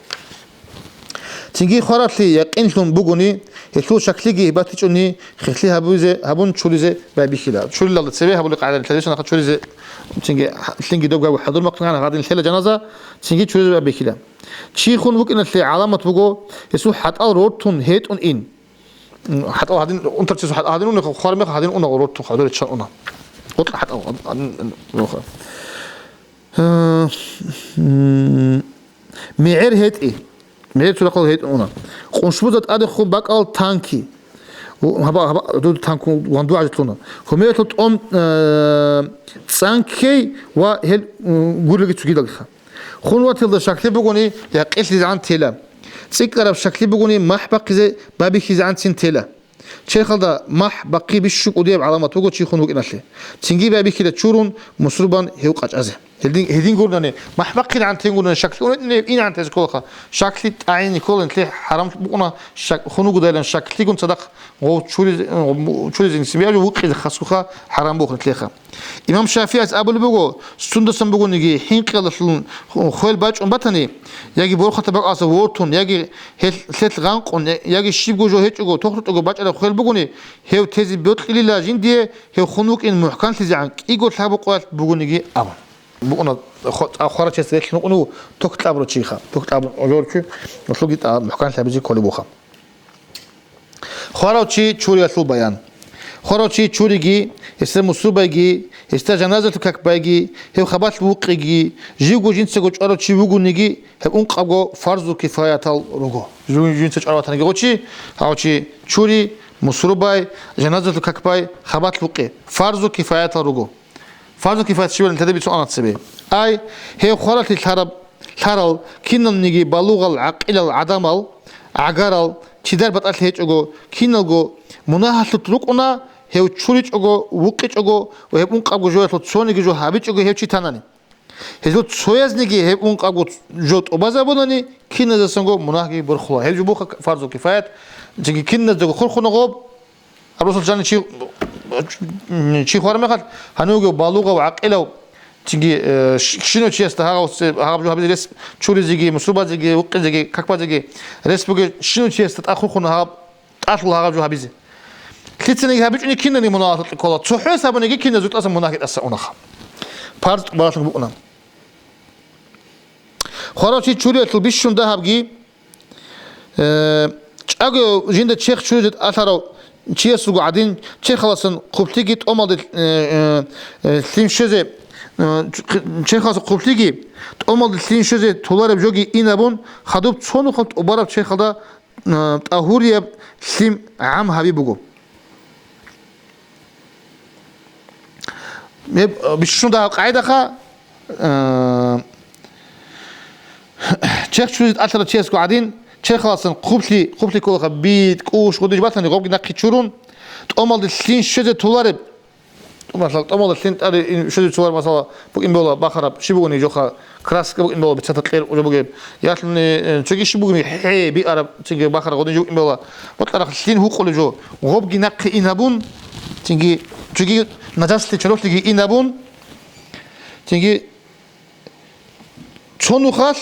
Цинги хваралъи якъинлъун бугони, гьелъул шаклъиги батичӀони, хехлъи гьабузе, гьабун чуризе байбихьила. Чурилалда цебе гьабули къагӀида нилъеде, нахъа чуризе, цинги лъинги доб гьабу хӀадур махъ нахъа гьадин лъела жаназа, цинги чуризе байбихьила. Чи хун вукӀиналъе гӀаламат буго, гьесул хӀатӀал рортун гьетӀун ин. ХӀатӀал гьадин, унтарчиясул хӀатӀал гьадин уна, хвараб мехалъ гьадин уна, рортун хадур риччан уна. Гъоркьа хӀатӀал гьадин уна. Э, м, мегӀер гьетӀи. МегӀер цо рахъал гьетӀун уна. Къуншбузда тӀадехун бакӀал танки. Гьаба, гьаба, дуд танку ванду гӀажатлъуна. Гьумералъул тӀом, э, цӀанккей ва гьел, м, гурилги цогидалха. Хун ватилда шаклъи бугони, якъилъизегӀан тела. ЦӀикӀкӀараб шаклъи бугони, махӀ бахъизе бабихьизегӀанцин тела. Черхалда махӀ бахъи бищун кӀудияб гӀаламат буго чи хун вукӀиналъе. Цинги байбихьила чурун, мусрубан гьев къачӀазе. Гьедин, гьедин гурнани, махӀ бахъилгӀан тен гурнани, шаклъи унитӀни инагӀан тезе кколаха. Шаклъи тӀагӀине ккола, нилъе хӀарам букӀуна, шак-, хун вугодайилан шаклъигун цадахъ гъов чуриз-, чуризе, чуризин сибиялъул вукъизе хасуха хӀарам бухъ нилъеха. Имам ШафигӀис абулеб буго, сундасан бугониги хӀинкъиялдалъун хвел бачӀун батани, яги борхатаб бакӀалдаса вортун, яги гьел-, лъелъ гъанкъун, яги щибго жо гьечӀого, тохтуртӀого бачӀараб хвел бугони, гьев тезе бокьилила жиндие, гьев хун вукӀин мухӀканлъизегӀан кӀиго лъабкъоялъ бугониги абун. Букъуна хо-, тӀа хварачиясда релълъун вукъунев ток кьабурав чиха, ток кьабун гӀолорчи, гьелъулги тӀа мухӀканлъи гьабизе кколеб буха. Хварав чи чуриялъул баян. Хварав чи чуриги, гьесда мусрубайги, гьесда жаназалъул какбайги, гьев хабалъ вукъиги, живго жинцаго чӀварав чи вугониги, гьеб ункъабго фарзу кифаятал руго. Жив-, жинца чӀвар ватаниги гъо чи, гьав чи чури, мусрубай, жаназалъул какбай, хабалъ вукъи. Фарзу кифаятал руго. Фарзу кифаят щибали тӀаде бицун ана цебе. Ай, гьев хваралъи лъараб, лъарал, киналниги балугъал, гӀакъилал гӀадамал, гӀагарал, чидар батӀалъи гьечӀого, киналго мунагьалъулъ рукӀуна, гьев чуричӀого, вукъичӀого ва гьеб ункъабго жоялъул цониги жо гьабичӀого гьев чи танани. Гьезул цоязниги гьеб ункъабго жо тӀубазабунани, киназасанго мунагьги борхула. Гьеб жо буха фарзу кифаят, жеги киназдаго хурхуна гъоб, Абросул жани чи, чи хвараб мехалъ, гьанивго балугъав, гӀакъилав, цинги, э, щ-, щинав чиясда гьагъав-, гьагъаб жо гьабизе рес чуризеги, мусрубазеги, вукъизеги, какбазеги рес бугев щинав чиясда тӀахъухъун гьаб-, тӀалъул гьагъаб жо гьабизе. Лъицаниги гьабичӀони кинани мунагьалъукье ккола, цохӀо гьабуниги киназул тӀаса мунагьги тӀаса унаха. Парз тӀубалалъун букӀуна. Хварав чи чуриялъул бищун дагьабги, э, чӀаго жинда черх чуризе тӀалъарав чиясулго гӀадин, черхаласан хъублъиги тӀомалде, э, э, э, лъим щвезе, э, черхаласан хъублъиги тӀомалде лъим щвезе толареб жоги инабун, хадуб цо нухалъ тӀубараб черхалда, э, тӀагьурияб лъим гӀам гьаби буго. Гьеб, э, бищун дагьаб къагӀидаха, э, черх чуризе тӀалъарав чиясго гӀадин, черхалдасан хъублъи, хъублъи кколаха, битӀ, кӀущ, гъодинаб батани, гъобги нахъе чурун, тӀомалде лъим щвезе толареб. Масала, тӀомалде лъим тӀаде ин щвезе толареб, масала, букӀин бегьула бахараб, щиб бугони жоха, краска букӀин бегьула, бицата кьер жо бугеб. Ялъуни, э, цоги щиб бугони, хӀей, биараб, цинги бахараб гъодин жо букӀин бегьула. Бокьарахъ лъим гьукъулеб жо, гъобги нахъе ин гьабун, цинги, цоги нажаслъи чорохлъиги ин гьабун, цинги Цо нухалъ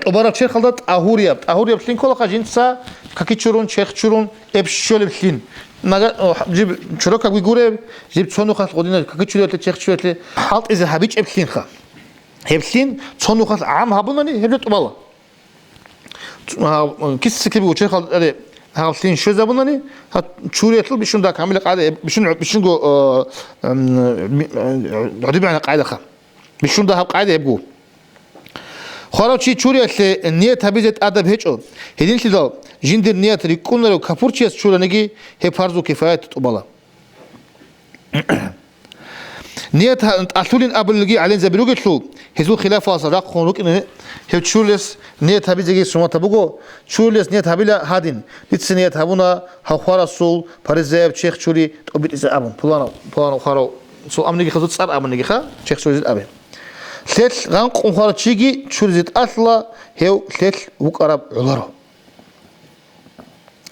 тӀубараб черхалда тӀагьурияб, тӀагьурияб лъим кколаха жинца каки чурун, черх чурун, эб щолеб лъим. Нага-, о, жиб чуракабги гуреб, жиб цо нухалъ гъодинаб каки чуриялъе, черх чуриялъе хӀалтӀизе гьабичӀеб лъимха. Гьеб лъим цо нухалъ гӀам гьабунани, гьеб жо тӀубала. Цу-, гьав, киса-кибего черхалда тӀаде гьаб лъим щвезабунани, гьаб чуриялъул бищунда камила къагӀида, бищун-, бищунго, э, м, ми-, э, гӀодобегӀанаб къагӀидаха. Бищунда гьаб къагӀида гьебго. Хварав чи чуриялъе ният гьабизе тӀадаб гьечӀо. Гьединлъидал жиндир ният рикӀкӀунарев капурчияс чураниги, гьеб фарзу кифаят тӀубала. Ният гьа-, тӀалъулин абулелги гӀалимзаби ругелъул, гьезул хилафалъа рахъун рукӀине гьев чурилес ният гьабизеги суннатаб буго. Чурилес ният гьабила гьадин: дица ният гьабуна гьав хварасул, паризаяб черх чури тӀобитӀизе абун, пуланав, пуланав хварав, цо амнигиха, цо цӀар амнигиха, черх чуризе абе. Лъелъ гъанкъун хварав чиги чуризе тӀалъула гьев лъелъ вукӀараб гӀоларо.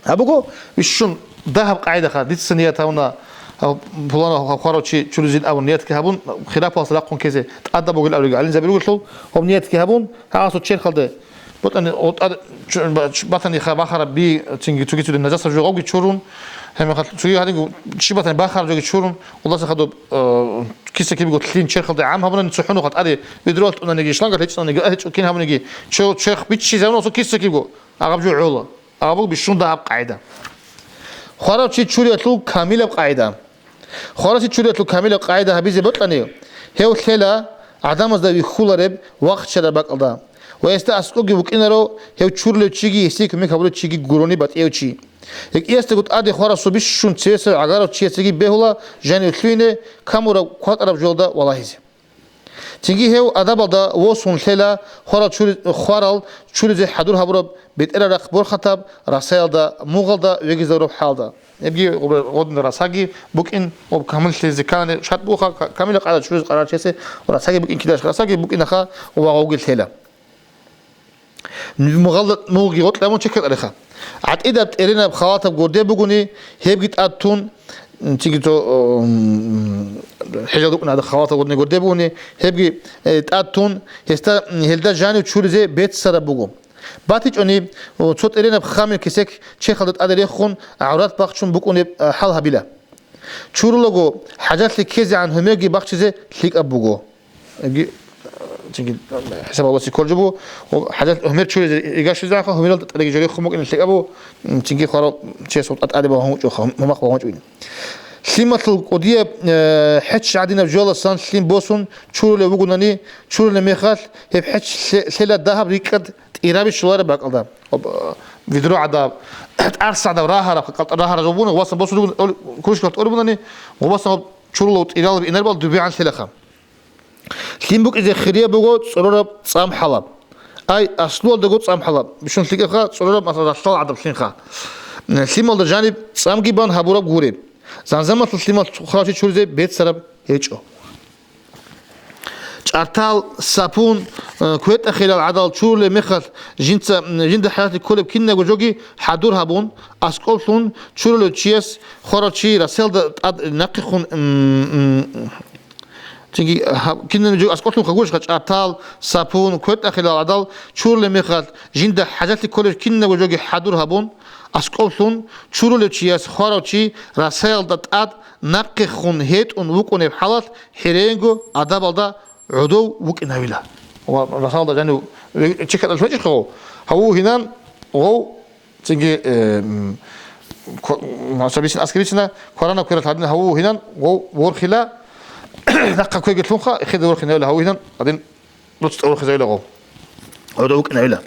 Гьаб буго бищун дагьаб къагӀидаха, дица ният гьабуна, гьав пуланав хварав чи чуризин абун, ниятги гьабун, хилафалъа рахъун ккезе тӀадаб бугел абулеб гӀалимзаби ругелъул, гьаб ниятги гьабун, гьасул черхалде БутӀани, о, тӀад-, чу-, ба-, чу-, батаниха бахараб би, цинги цоги цоги нажасаб жо гъовги чурун, гьебмехалъ цоги гьадинго чи батани бахараб жоги чурун, улласа хадуб, э, киса-кибго лъим черхалде гӀам гьабунани цохӀо нухалъ тӀаде ведроялъ тӀунаниги, шлангалъ гьечӀонаниги, гьечӀо кин гьабуниги, чо-, черх биччизабуна цо киса-кибго, агъаб жо гӀола. Агъабул бищунда гьаб къагӀида. Хварав чи чуриялъул камилаб къагӀида. Хвараси чуриялъул камилаб къагӀида гьабизе бокьани, гьев лъела гӀадамазда вихьулареб вахчараб бакӀалда ва гьесда аскӀовги вукӀинаро гьев чурулев чиги гьесие кумек гьабулев чиги гурони батӀияв чи. РикӀкӀиясдаго тӀаде хварасул бищун цевесев гӀагарав чиясеги бегьула жанив лъугьине камураб кватӀараб жоялда валагьизе. Цинги гьев адабалда восун лъела хварал чури-, хварал чуризе хӀадур гьабураб бетӀерарахъ борхатаб расаялда, мугъалда вегизарураб хӀалда. Гьебги гъодинал расаги букӀин, ва камиллъизе ккани шартӀ бугоха, ка-, камила къагӀида чуризе къарарав чиясе расаги букӀин кидаха, расаги букӀинаха ва гъовги лъела. Мугъалда, мугъги гъоркье абун чекатареха. ГӀатӀидаб тӀеренаб халатаб гурде бугони, гьебги тӀад тун, м, цинги цо, м, хӀежалда вукӀуна гӀадаб халатаб гурде бугони, гьебги, э, тӀад тун, гьесда, гьелда жанив чуризе беццараб буго. БатичӀони, о, цо тӀеренаб хамил кесек черхалда тӀаде рехун, гӀаврат бахчун букӀунеб, а, хӀал гьабила. Чурулаго хӀажалъи ккезегӀан гьумерги бахчизе лъикӀаб буго. Яги, цинги, хӀисаб гьабулеб кколеб жо буго, хӀажалъ гьумер чуризе игащизегӀанха, гьумералда тӀадеги жо рехун букӀине лъикӀаб буго, цинги хварав чияс тӀаде багьун гьечӀоха, гьумахъ багьун гьечӀо. Лъималъул кӀудияб, э, хӀеч гӀадинаб жояласан лъим босун чурулев вугонани, чурулеб мехалъ гьеб хӀеч лъе-, лъела дагьаб рикӀкӀад тӀираби щолареб бакӀалда. Об-, ведро гӀадаб, тӀарс гӀадаб рагьараб, кӀалтӀа рагьараб жо бугони, гъубасан босун ругони, кружкалъ тӀорабунани, гъубасан чурулев тӀиралаб инарбал дубегӀан лъелаха. Лъим букӀизе хирияб буго цӀорораб цӀам хӀалаб. Ай, аслуялдаго цӀам хӀалаб. Бищун лъикӀабха, цӀорораб, масала, ралъдал гӀадаб лъимха. Лъималда жаниб цӀамги бан гьабураб гуреб. Замзамалъул лъималъ хварав чи чуризе беццараб гьечӀо. ЧӀартал, сапун, э, кветӀахилал гӀадал чурулеб мехалъ жинца, м, жинда хӀалалъи кколеб кинабго жоги хӀадур гьабун, аскӀоблъун чурулев чияс хварав чи расаялда тӀад нахъехун, м, м, цинги гьаб-, кинабго жо аскӀоблъун хагурищха, чӀартал, сапун, кветӀахилал гӀадал чурулеб мехалъ жинда хӀажалъи кколеб кинабго жоги хӀадур гьабун, аскӀоблъун чурулев чияс хварав чи расаялда тӀад нахъехун гьетӀун вукӀунеб хӀалалъ хӀеренго адабалда гӀодов вукӀинавила. Ва расалда жанив ве-, чекатӀалъ вачӀихъав, гьаву гьинан гъов цинги, э, м, ко-, м, сабицин аскӀибицина, кваранаб квералъ гьадин гьаву гьинан гъов ворхила, нахъа квеги лъунха, эхеда ворхинавила гьаву гьинан гьадин руцӀцӀа ворхизавила гъов. ГӀодов вукӀинавила.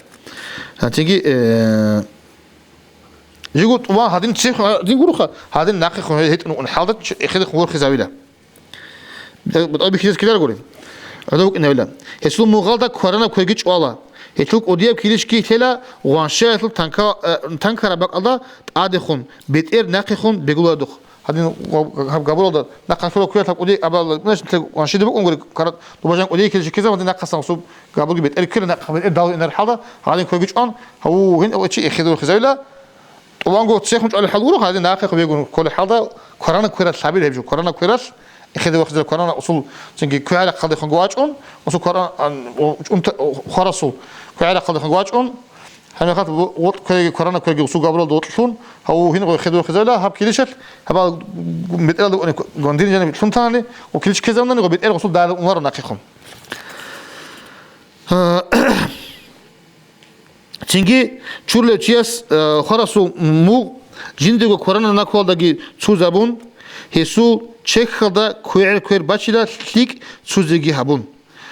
Гьанцинги, э, жигу тӀуван гьадин цихъ гьадин гуруха, гьадин нахъехун гьетӀун вукӀун хӀалда ч-, эхедехун ворхизавила. БутӀа бихьизес ккеларгури. ГӀодов вукӀинавила. Гьесул мугъалда кваранаб квеги чӀвала. Гьелъул кӀудияб килищги лъела гъваншаялъул танка-, э, танкараб бакӀалда тӀадехун, бетӀер нахъехун бегуларедухъ. Гьадин гъаб-, гьаб габуралда нахъа лъула квералъ гьаб кӀуди абала, гъваншида букӀунгури, кара-, дубажан кӀудияб килищ ккезаб, гьадин нахъасан гъусул габурги бетӀер ккела, нахъа бетӀер далун инар хӀалда, гьалин квеги чӀван, гьаву гьин чи эхеде вахизавила, тӀубанго цехун чӀвалел хӀал гуро, гьадин нахъехун бегун кколел хӀалда, кварана квералъ гьабил гьеб жо, кварана квералъ, эхеде вахизал кварана усул цинги квегӀал рахъалдехун гуачӀун, усул кварана, ан, о, чӀунта-, о, хварасул квегӀал рахъалдехун гуачӀун, гьанихъат во-, вокь квеги, кварана квеги усул габуралда вокьлъун, гьав гьин гъой эхеде вахизавила, гьаб килищалъ, гьабал бетӀералда уни гвандин жаниб лъун танани, ва килищ ккезабунани, гъой бетӀер гъусул дала унарун нахъехун. Цинги чурулев чияс, э, хварасул мугъ жиндирго кваранаб накуялдаги цузабун, гьесул чехьалда квегӀер квер бачила лъикӀ цузеги гьабун.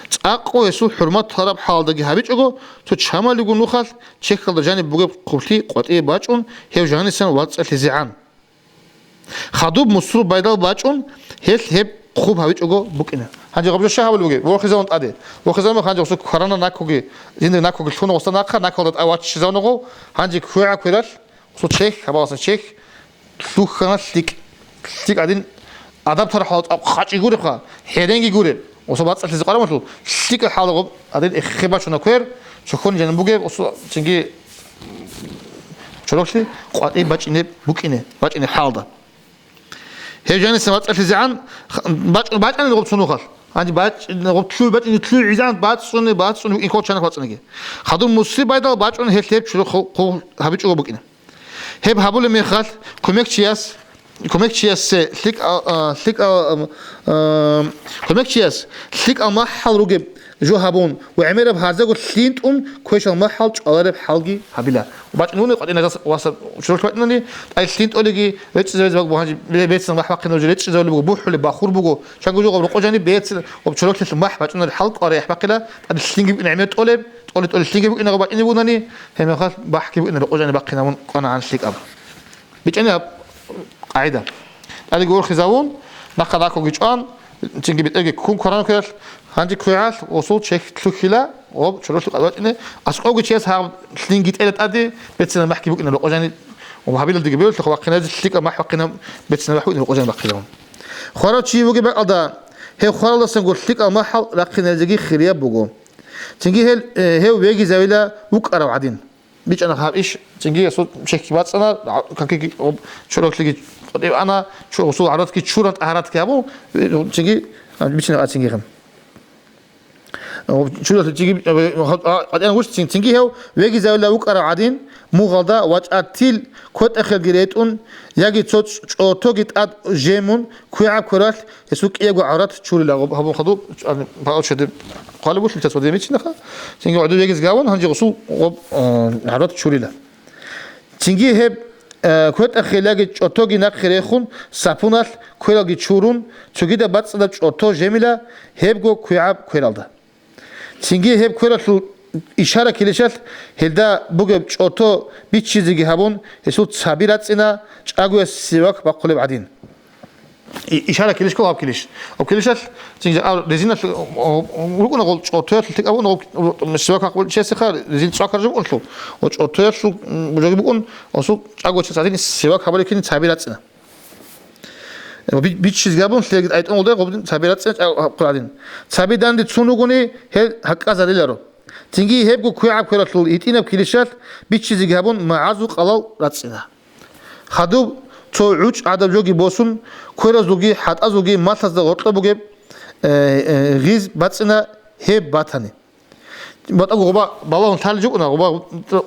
ЦӀакъго гьесул хӀурмат лъараб хӀалалдаги гьабичӀого, цо чамалиго нухалъ чехьалда жаниб бугеб хъублъи къватӀибе бачӀун, гьев жанисан вацӀцӀалъизегӀан. Хадуб мусру байдал бачӀун, гьелъ гьеб хъуб гьавичӀого букӀина. Гьанже гъаб жо щай гьабулеб бугеб? Вохизавун тӀаде. Вохизавун, гьанже гъусул кварана накуги, жиндир накуги лъуна гъуса нахъа, накалда тӀа ваччизавунаго, гьанже квегӀаб квералъ, гъусул чехь, гьабаласан чехь, лъухьана лъикӀ. ЛъикӀ гьадин, адаб тархӀал тӀаб хъачӀи гуребха, хӀеренги гуреб. Гъусул бацӀцӀалъизе къварамалъул, лъикӀа хӀалагъуб гьадин эхе бачуна квер, чохьон жаниб бугеб, гъусул цинги чороклъи къватӀибе бачӀине букӀине, бачӀине хӀалда. Гьев жанисан вацӀцӀалъизегӀан х-, бачӀун, бачӀани гъуб цунухъалъ. Гьанже бачӀ-, гъуб лъуй бачӀине, лъуй гӀизан бацӀцӀуни, бацӀцӀуни букӀин ккол чанахъ бацӀцӀаниги. Хадуб мусри байдал бачӀун гьелъ гьеб чурухъ хъу-, хъу-, гьабичӀого букӀина. Гьеб гьабулеб мехалъ, кумекчияс, кумекчиясе лъикӀал, а, лъикӀал, а, а, кумекчияс лъикӀал махӀал ругеб жо гьабун ва гӀемераб гьарзаго лъинтӀун квешал махӀал чӀвалареб хӀалги гьабила. БачӀун вуни къватӀиназас васа чурулъ бачӀунани, тӀай лъинтӀолиги речӀчӀизавизе буго, гьанже бе-, бецин махӀ бахъинаб жо речӀчӀизавулеб буго, бухӀулеб, бахур буго, чанго жо гъаб рокъо жаниб бецин ва чурулъилъ махӀ бачӀунареб хӀал кӀварай бахъила, тӀаде лъинги букӀин гӀемер тӀолеб, тӀоле-тӀоле лъинги букӀинаго бачӀине бугони, гьеб мехалъ бахӀги букӀинаро къо жаниб бахъинабун кӀвана гьан лъикӀаб. БичӀчӀани гьаб къагӀида. ТӀадеги урхизавун, нахъа накуги чӀван, цинги бетӀерги ккун кваранаб квералъ, гьанже квегӀалъ гъусул чехь лъухьила, гъоб чоролъи къад бачӀине, аскӀовги чияс гьаб лъинги тӀела тӀаде, бецина махӀги букӀина рокъо жаниб, ва гьабилалдеги бевлъухъ вахъиназе лъикӀаб махӀ вахъинаб, бецина махӀ букӀина рокъо жаниб бахъилавун. Хварав чи вугеб бакӀалда, гьев хваралдасанго лъикӀал махӀал рахъинаризеги хирияб буго. Цинги гьел, э, гьев вегизавила вукӀарав гӀадин. БичӀчӀана гьаб иш, цинги гьесул чехьги бацӀцӀана, гӀа-, какиги, гъоб, чорокьлъиги къватӀибе ана, чо-, гъусул гӀавратги чуран тӀагьаратги гьабун, цинги, а, бичӀчӀана гьаб цинги гьеб. Гъоб, чуралъул цинги, а, а, къватӀире гуш, цин-, цинги гьев вегизавила вукӀарав гӀадин, мугъалда вачӀартил кветӀахъелги ретӀун, яги цо чӀ-, чӀотоги тӀад жемун, квегӀаб квералъ гьесул кӀиябго гӀаврат чурила гъоб гьабун хадуб, а, палачоде хъвалеб буго лъимца цо демичӀинаха, цинги гӀодов вегиз гавун, гьанже гъусул гъоб, а, гӀаврат чурила. Цинги гьеб, а, кветӀахъел яги чӀотоги нахъе рехун, сапуналъ квералги чурун, цогидаб бацӀцӀадаб чӀото жемила гьебго квегӀаб квералда. Цинги гьеб квералъул ишара килищалъ гьелда бугеб чӀото биччизеги гьабун, гьесул цаби рацӀцӀина, чӀагояс сивак бахъулеб гӀадин. И-, ишара килищ ккола гьаб килищ. Гьаб килищалъ цинги а резиналъ, о, о, рукӀуна гъол чӀотоялъул лъикӀаб букӀун гъол, о, сивак бахъулев чиясеха резин цӀвакараб жо букӀунлъул. О, чӀотоялъул, м, жоги букӀун, осул чӀагояс гьадин сивак гьабулеб кин цаби рацӀцӀина. Би-, биччизе гьабун, лъеги тӀайтӀун гъолда гъобдин цаби рацӀцӀин чӀа-, гьаб-, гьадин. Цаби данде цун вугони, гьел гьакъазариларо. Цинги гьебго квегӀаб квералъул гьитӀинаб килищалъ биччизеги гьабун, магӀазул къалал рацӀцӀина. Хадуб цо гӀучӀ гӀадаб жоги босун, кверазулги хӀатӀазулги малъазда гъоркьа бугеб, э, э, гъиз бацӀцӀина гьеб батани. БатӀаго гъоба балагьун лъалеб жо букӀуна, гъоба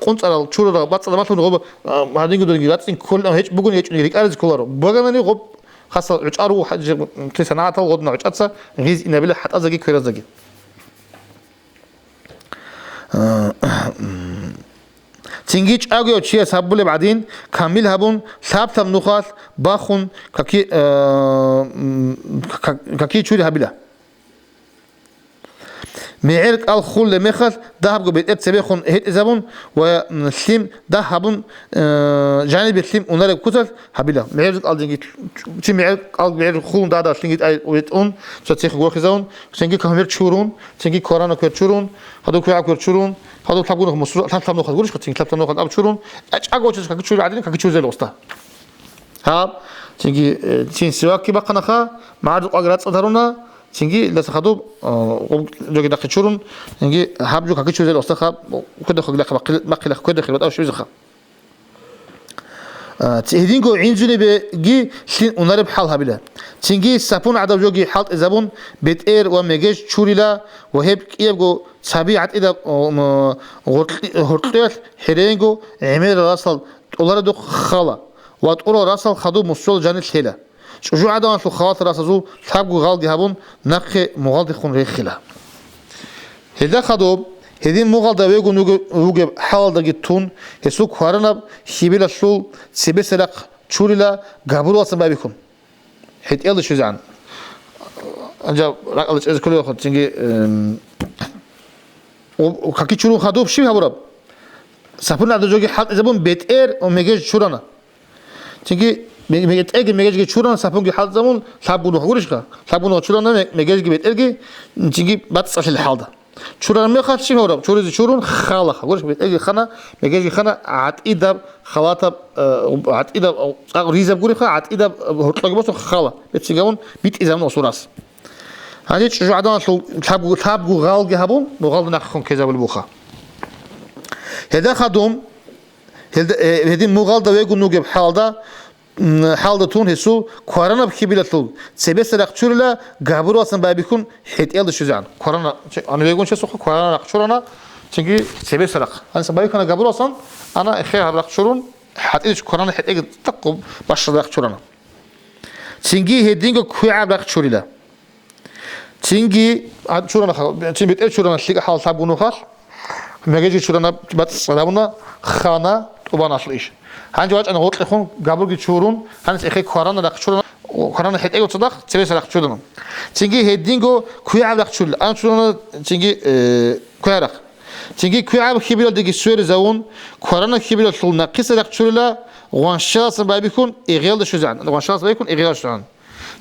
къунцӀарал чурарал бацӀцӀадаб малъун гъоба, а, гьадинго додинги рацӀцӀин кколеб гьечӀ бугони гьечӀони рикӀкӀаризе кколаро. Бугони гъоб хасал гӀучӀа руго хӀа-, жи-, ти санагӀатал гъодна гӀучӀаца гъиз инабила хӀатӀазаги кверазаги. А, цинги чӀагояв чияс гьабулеб гӀадин, камил гьабун, лъаб-лъаб нухалъ бахун каки, а, м, ка-, каки чури гьабила. МегӀер кӀал хулеб мехалъ, дагьабго бетӀер цебехун гьетӀизабун ва, м, лъим дагь гьабун, э, жанибе лъим унареб куцалъ гьабила. МегӀер кӀал динги, чи мегӀер кӀал мегӀер хулун дагьаб лъимги тӀай ветӀун, цо цехе горхизавун, цинги кагьмер чурун, цинги кварана квер чурун, гьадуб квегӀаб квер чурун, гьадуб лъабгун мусура, лъаб-лъаб нухалъ гурищха, цинги лъаб-лъаб нухалъ аб чурун, чӀаго чес каки чури гӀадин, каки чузел оста. Гьаб, цинги, э, цин сивакки бахъанаха, магӀарул къваги рацӀцӀад гьаруна, цинги илдаса хадуб, э, гъуб жоги дахъе чурун, цинги гьаб жо каки чузел остаха, кведахъе лахъ бахъи-, бахъи лахъ кведахъе батӀав щибизаха. Э, ци-, гьединго гӀинзунебеги лъин унареб хӀал гьабила. Цинги сапун гӀадаб жоги хӀалтӀизабун, бетӀер ва мегеж чурила ва гьеб кӀиябго цаби гӀатӀидаб, э, м, гъоркьи-, гьоркьоялъ хӀеренго гӀемерал расал тӀоларедухъ хала. Ва тӀурал расал хадуб мусул жанир лъела. ЧӀужугӀаданалъул халатал расазул лъабго гъалги гьабун, нахъе мугъалдехун рехила. Гьелда хадуб, гьедин мугъалда вегун вуге-, вугеб хӀалалдаги тун, гьесул кваранаб хьибилалъул цебесарахъ чурила габуралсан байбихьун. ХӀетӀелда щвезегӀан. Гьанже ракӀалда чӀезе кколеб цинги, эм, у-, у-, каки чурун хадуб щиб гьабураб? Сапун гӀадаб жоги хӀалтӀизабун бетӀер ва мегеж чурана. Цинги ме-, ме-, бетӀерги мегежги чурана, сапунги хӀалтӀизабун, лъабгун нух гурищха? Лъабгун нух чурана ме-, мегежги бетӀерги, цинги бацӀцӀалъил хӀалда. Чурараб мехалъ щиб гьабураб? Чуризе чурун халаха. Гурищ, бетӀерги хана, мегежги хана, гӀатӀидаб халатаб, э, гӀатӀидаб, цӀакъ ризаб гурищха, гӀатӀидаб, э, гьоркьоги босун хала. Бецин гавун битӀизабун осурас. Гьанже чӀужугӀаданалъул лъабгу, лъабгу гъалги гьабун, мугъалда нахъехун ккезабулеб буха. Гьелда хадум, гьелда, э, гьедин мугъалда вегун вугеб хӀалда, м, хӀалда тун гьесул кваранаб хьибилалъул цебесарахъ чурила габуралсан байбихьун хӀетӀелда щвезегӀан. Кварана-, че-, ана вегун чесухъа кваранарахъ чурана, цинги цебесарахъ. Гьаниса байбихьана габуралсан, ана эхе гьабрахъ чурун, хӀатӀилъ кварана хӀетӀеги такъ башарахъ чурана. Цинги гьединго квегӀаб рахъ чурила. Цинги, а, чурана ха-, цин бетӀер чурана лъикӀа хӀал лъабгун нухалъ, мегежги чурана бацӀцӀадабуна, хана тӀубаналъул иш. Гьанже вачӀана гъоркьехун, габурги чурун, гьанис эхе кварана рахъ чурана, кварана хӀетӀего цадахъ, цебеса рахъ чурана. Цинги гьединго квегӀаб рахъ чурила, ан чурана, цинги, э, квегӀаб рахъ. Цинги квегӀаб хьибилалдеги сверизавун, кварана хьибилалъул нахъиса рахъ чурила, гъваншаласан байбихьун, игъелда щвезегӀан. Гъваншаласан байбихьун, игъелда щвезегӀан.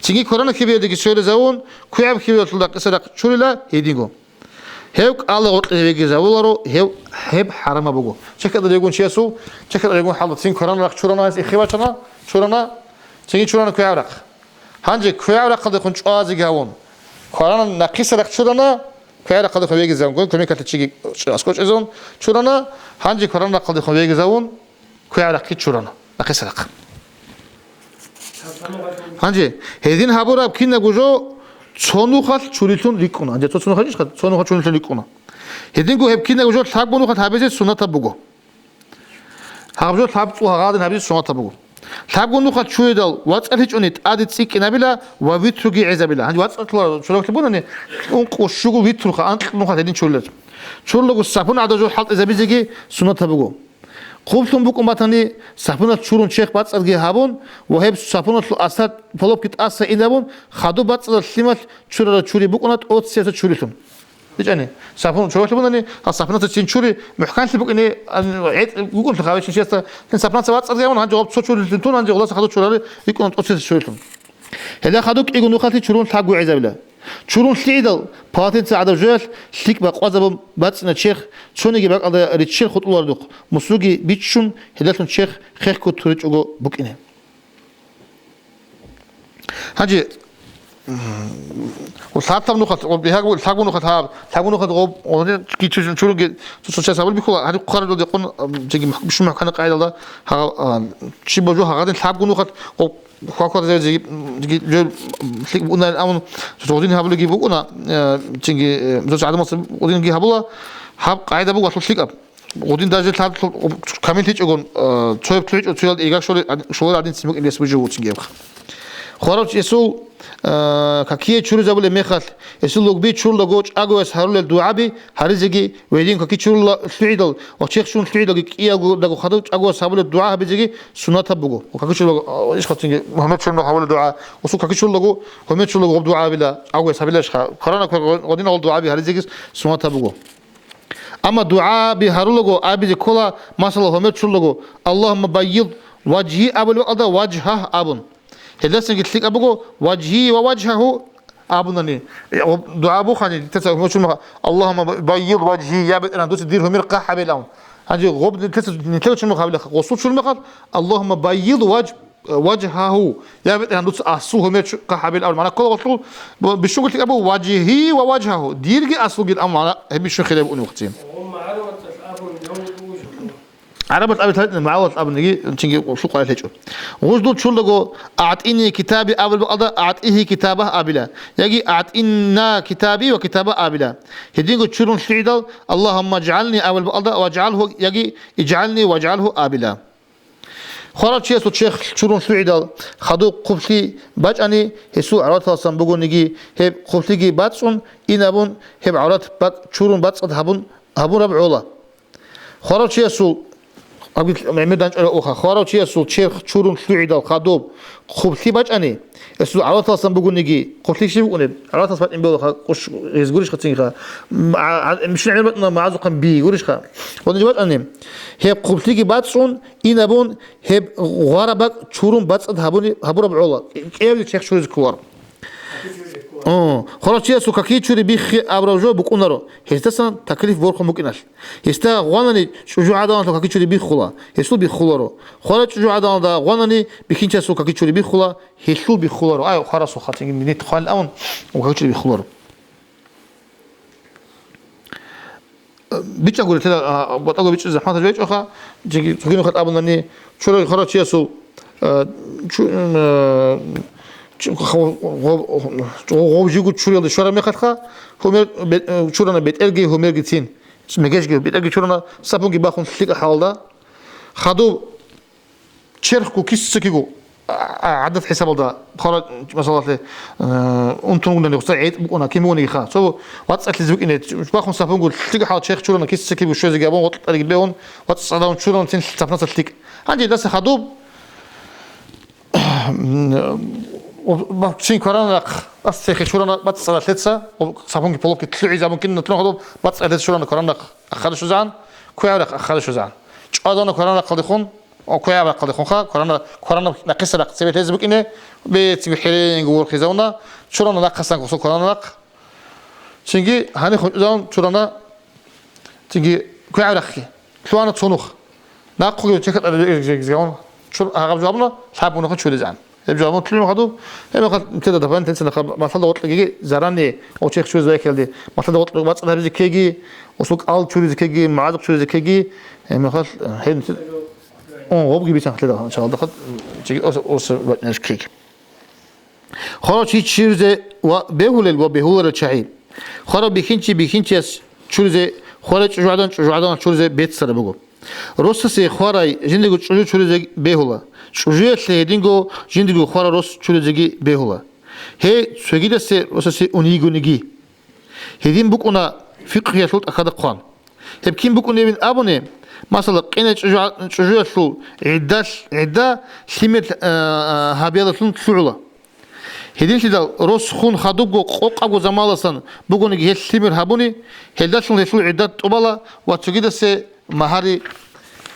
Цинги кварана хьибиялдеги сверизавун, квегӀаб хьибиялъул рахъиса рахъ чурила гьединго. Гьев кӀала гъоркье вегизавуларо, гьев гьеб хӀарамаб буго. Чехьадал регун чиясул, чехьадал регун хӀалда цин кварана рахъ чурана, гьес иххе бачана, чурана, цинги чурана квегӀаб рахъ. Гьанже квегӀаб рахъалдехун чӀвазеги гьавун. Кварана нахъиса рахъ чурана, квегӀаб рахъалдехун вегизавун, кумекалъе чиги аскӀов чӀезавун чурана, гьанже кварана рахъалдехун вегизавун, квегӀаб рахъги чурана, нахъисарахъ. Гьанже, гьедин гьабураб кинабго жо цо нухалъ чурилъун рикӀкӀуна. Гьанже цо, цо нухалъ ишха? Цо нухалъ чурилъун рикӀкӀуна. Гьединго гьеб кинабго жо лъабго нухалъ гьабизе суннатаб буго. Гьаб жо лъабцӀул гьагъадин гьабизе суннатаб буго. Лъабго нухалъ чуредал вацӀцӀалъичӀони тӀаде цӀикӀкӀинабила ва витруги гӀезабила. Гьанже вацӀцӀалъула чурахълъи бунани, ункъо щуго витруха, анкь нухалъ гьедин чурила. Чурлаго сапун гӀадаб жо хӀалтӀизабизеги суннатаб буго. Хъублъун букӀун батани, сапуналъ чурун черх бацӀцӀадги гьабун ва гьеб сапуналъул асар полопки тӀаса инабун, хадуб бацӀцӀадаб лъималъ чурараб чури букӀуна тӀоцесеб чурилъун. БичӀани, сапун чуралъи бунани, гьал сапуналъ цин чури мухӀканлъи букӀине, ан-, гӀетӀ букӀунлъи гьаве чинчиясда, цин сапуналъ бацӀцӀадги гьабун, гьанже гъоб цо чурилъун тун, гьанже гъоласа хадуб чурали букӀуна тӀоцесеб чурилъун. Гьелда хадуб кӀиго нухалъе чурун лъабго гӀезабила. Чурун лъигӀидал, полотенце гӀадаб жоялъ лъикӀ бакъвазабун бацӀцӀина черх, цониги бакӀалда риччер хутӀуларедухъ, мусуги биччун, гьелдалъун черх хехго туричӀого букӀине. Гьанже, м, лъабтаб нухалъ, гъоб бигьаго, лъабго нухалъ гьаб, лъабго нухалъ гъоб, гъоре кичи чуруги, цо-, цо час гьабулеб бихьула, гьаниб хъваралда декъон, м, жеги мухь-, бищун мухӀкана къайдалда, гьагъа, а, чи божо гьагъадин лъабго нухалъ гъоб Хвахварзавеги, м, лъикӀ букӀунарин абун, гъодин гьабулеги букӀуна, э, цинги, э, гӀадамаца гъодинги гьабула, гьаб къагӀида буго лъикӀаб. Гъодин даже лъаб-, камиллъичӀогон, э, цояб лъугӀичӀо, цоялда игар шолел гӀадин, цин букӀин рес бужи вуцинги гьебха. Хварав чиясул, э, какие чуризабулеб мехалъ, Гьесул лугби чурлаго чӀагояс гьарулел дугӀаби гьаризеги ва гьедин каки чурула лъугӀидал ва черх чурун лъугӀидалги кӀиялдаго хадуб чӀагояс гьабулел дугӀа гьабизеги суннатаб буго. Ва каки чурулаго, а, ишхъа цинги гьумер чурун гьабулел дугӀа, усул каки чурулаго гьумер чурулаго гъоб дугӀа гьабила, чӀагояс гьабилашха. Кваранаб гъодинал дугӀаби гьаризеги суннатаб буго. Амма дугӀаби гьарулаго абизе ккола, масала, гьумер чурулаго, «Аллагьумма баййид важгьи» абулеб бакӀалда «важгьагь» абун. Гьелдасанги лъикӀаб буго «важгьи ва важгьагьу» абунани. Э, гъоб дугӀа бухани, нилъеца гьумер чурун мехалъ, «Аллагьумма баййид важгьи», я БетӀергьан, дуца дир гьумер хъахӀ гьабилан. Гьанже гъоб нилъеца, нилъеца чурун мехалъ гьабилаха, гъосул чурун мехалъ, «Аллагьумма баййид важ-, важгьагьу», я БетӀергьан, дуца асул гьумер чу-, хъахӀ гьабилан абун. Мана ккола гъолъул, б-, бищунго лъикӀаб буго «важгьи ва важгьагьу», дирги асулгил, амма мана гьеб бищун хилеб бугӀун вахъцин. ГӀарабалъ абилъи гьаритӀани, магӀарулалъ абуниги, цинги лъукъарал гьечӀо. Гъуждул чурлаго, «АгӀтӀини китаби» абулеб бакӀалда, «АгӀтӀигьи китабагь» абила, яги «АгӀтӀинна китаби ва китабагь» абила. Гьединго чурун лъугӀидал, «Аллагьумма жгӀални» абулеб бакӀалда, «ВажгӀалгьу» яги «ИжгӀални важгӀалгьу» абила. Хварав чиясул черх чурун лъугӀидал, хадуб хъублъи бачӀани, гьесул гӀавраталдасан бугониги, гьеб хъублъиги бацӀцӀун, инабун, гьеб гӀаврат бакӀ чурун бацӀцӀад гьабун, гьабураб гӀола. Хварав чиясул, абги гӀемер данчӀвала уха, хварав чиясул черх чурун лъугӀидал хадуб хъублъи бачӀани, гьесул гӀавраталдасан бугониги, хъублъи щиб букӀунеб? ГӀавраталдаса бачӀин бегьулаха, къуш гьез гурищха цинги ха. М-, а, а, мишин гӀемер батӀана магӀазухъан би гурищха. Гьанже бачӀани, гьеб хъублъиги бацӀцӀун, инабун, гьеб гъвараб бакӀ чурун бацӀцӀад гьабуни-, гьабураб гӀола, кӀиабилеб черх чуризе кколаро. О, хварав чиясул каки чури биххи абураб жо букӀунаро, гьесдасан таклиф борхун букӀиналъ. Гьесда гъванани чӀужугӀаданалъул какичури биххула, гьесул биххуларо. Хварав чӀужугӀаданалда гъванани бихьинчиясул какичури биххула, гьелъул биххуларо. Ай, хварасул хатинги нит хвалил абун, какичури биххуларо. БичӀчӀагури, тела, а, батӀаго бичӀчӀизе захӀматаб жо гьечӀоха, жеги-, цогидал хатӀ абунани, чура-, хварав чиясул, а, чу-, м, а, чу-, гъов-, гъов-, гъов-, гъов жиго чуриялде щвараб мехалъха, гьумер бе-, э, чурана бетӀерги гьумергицин. Мегежги бетӀерги чурана, сапунги бахун лъикӀа хӀалда. Хадуб черхго киса-киго, а, а, гӀадат хӀисабалда, хвара-, масалалъе, э, унтунгунани гъуса гӀетӀ букӀуна, кин бугониги ха. Цо вацӀцӀалъизе букӀине, бахун сапунго лъикӀа хӀал черх чурана, киса-киго щвезеги абун, ватӀаги бегьун, вацӀцӀадавун чурана цин сапнаса лъикӀ. Гьанже дица хадуб, М, ва-, ва-, чин кваранахъ, ас цехе чурана бацӀцӀадалъеца, ва сапунги полокги лъугӀизабун кинна лъугьадуб, бацӀцӀадалъеца чурана кваранахъ ахада щвезегӀан, квегӀабрахъ ахада щвезегӀан. ЧӀвазавуна кваранахъалдехун, о, квегӀабрахъалдехунха, кварана-, кваранаб нахъисаб рахъ цебе лъезе букӀине, бецинги хӀеренги ворхизавуна, чурана нахъасан гъосул кваранахъ. Цинги гьанихъ гьунчӀузавун чурана, цинги квегӀабрахъги. Лъугьана цо нух. Нахъуги чехьа тӀаде чур гьагъаб жавабуна, лъабгун нахъа чуризегӀан. Гьеб жавабун лъугьун хадуб, гьеб мехалъ тела дапан тенцина хаб-, масалда гъоркьагиги заранее гъо чехь чуризе векалде, масалда гъоркьа бацӀцӀад гьабизе ккеги, усул кӀал чуризе ккеги, магӀазухъ чуризе ккеги, гьеб мехалъ, гьеб нуци-, он гъобги бицан хледа, иншаллагь, дахъал чеги ос-, ос-, ватнеш ккеги. Хварав чи чуризе ва бегьулел ва бегьуларел чагӀи. Хварав бихьинчи бихьинчияс чуризе, хварай чӀужугӀадан чӀужугӀаданалъ чуризе беццараб буго. Росасе хварай жиндирго чӀужу чуризе бегьула, чӀужуялъе гьединго жиндирго хварав рос чуризеги бегьула. Гьей цогидасе росасе ун йигониги. Гьедин букӀуна фикъгьиялъул тӀахьазда хъван. Гьеб кин букӀунебин абуни, масала, къинай чӀужу-, чӀужуялъул гӀиддалъ-, гӀидда лъимер, а, а, гьабиялдалъун лъугӀула. Гьединлъидал рос хун хадубго къокъабго заманалдасан бугониги гьелъ лъимер гьабуни, гьелдалъун гьелъул гӀиддат тӀубала ва цогидасе магьари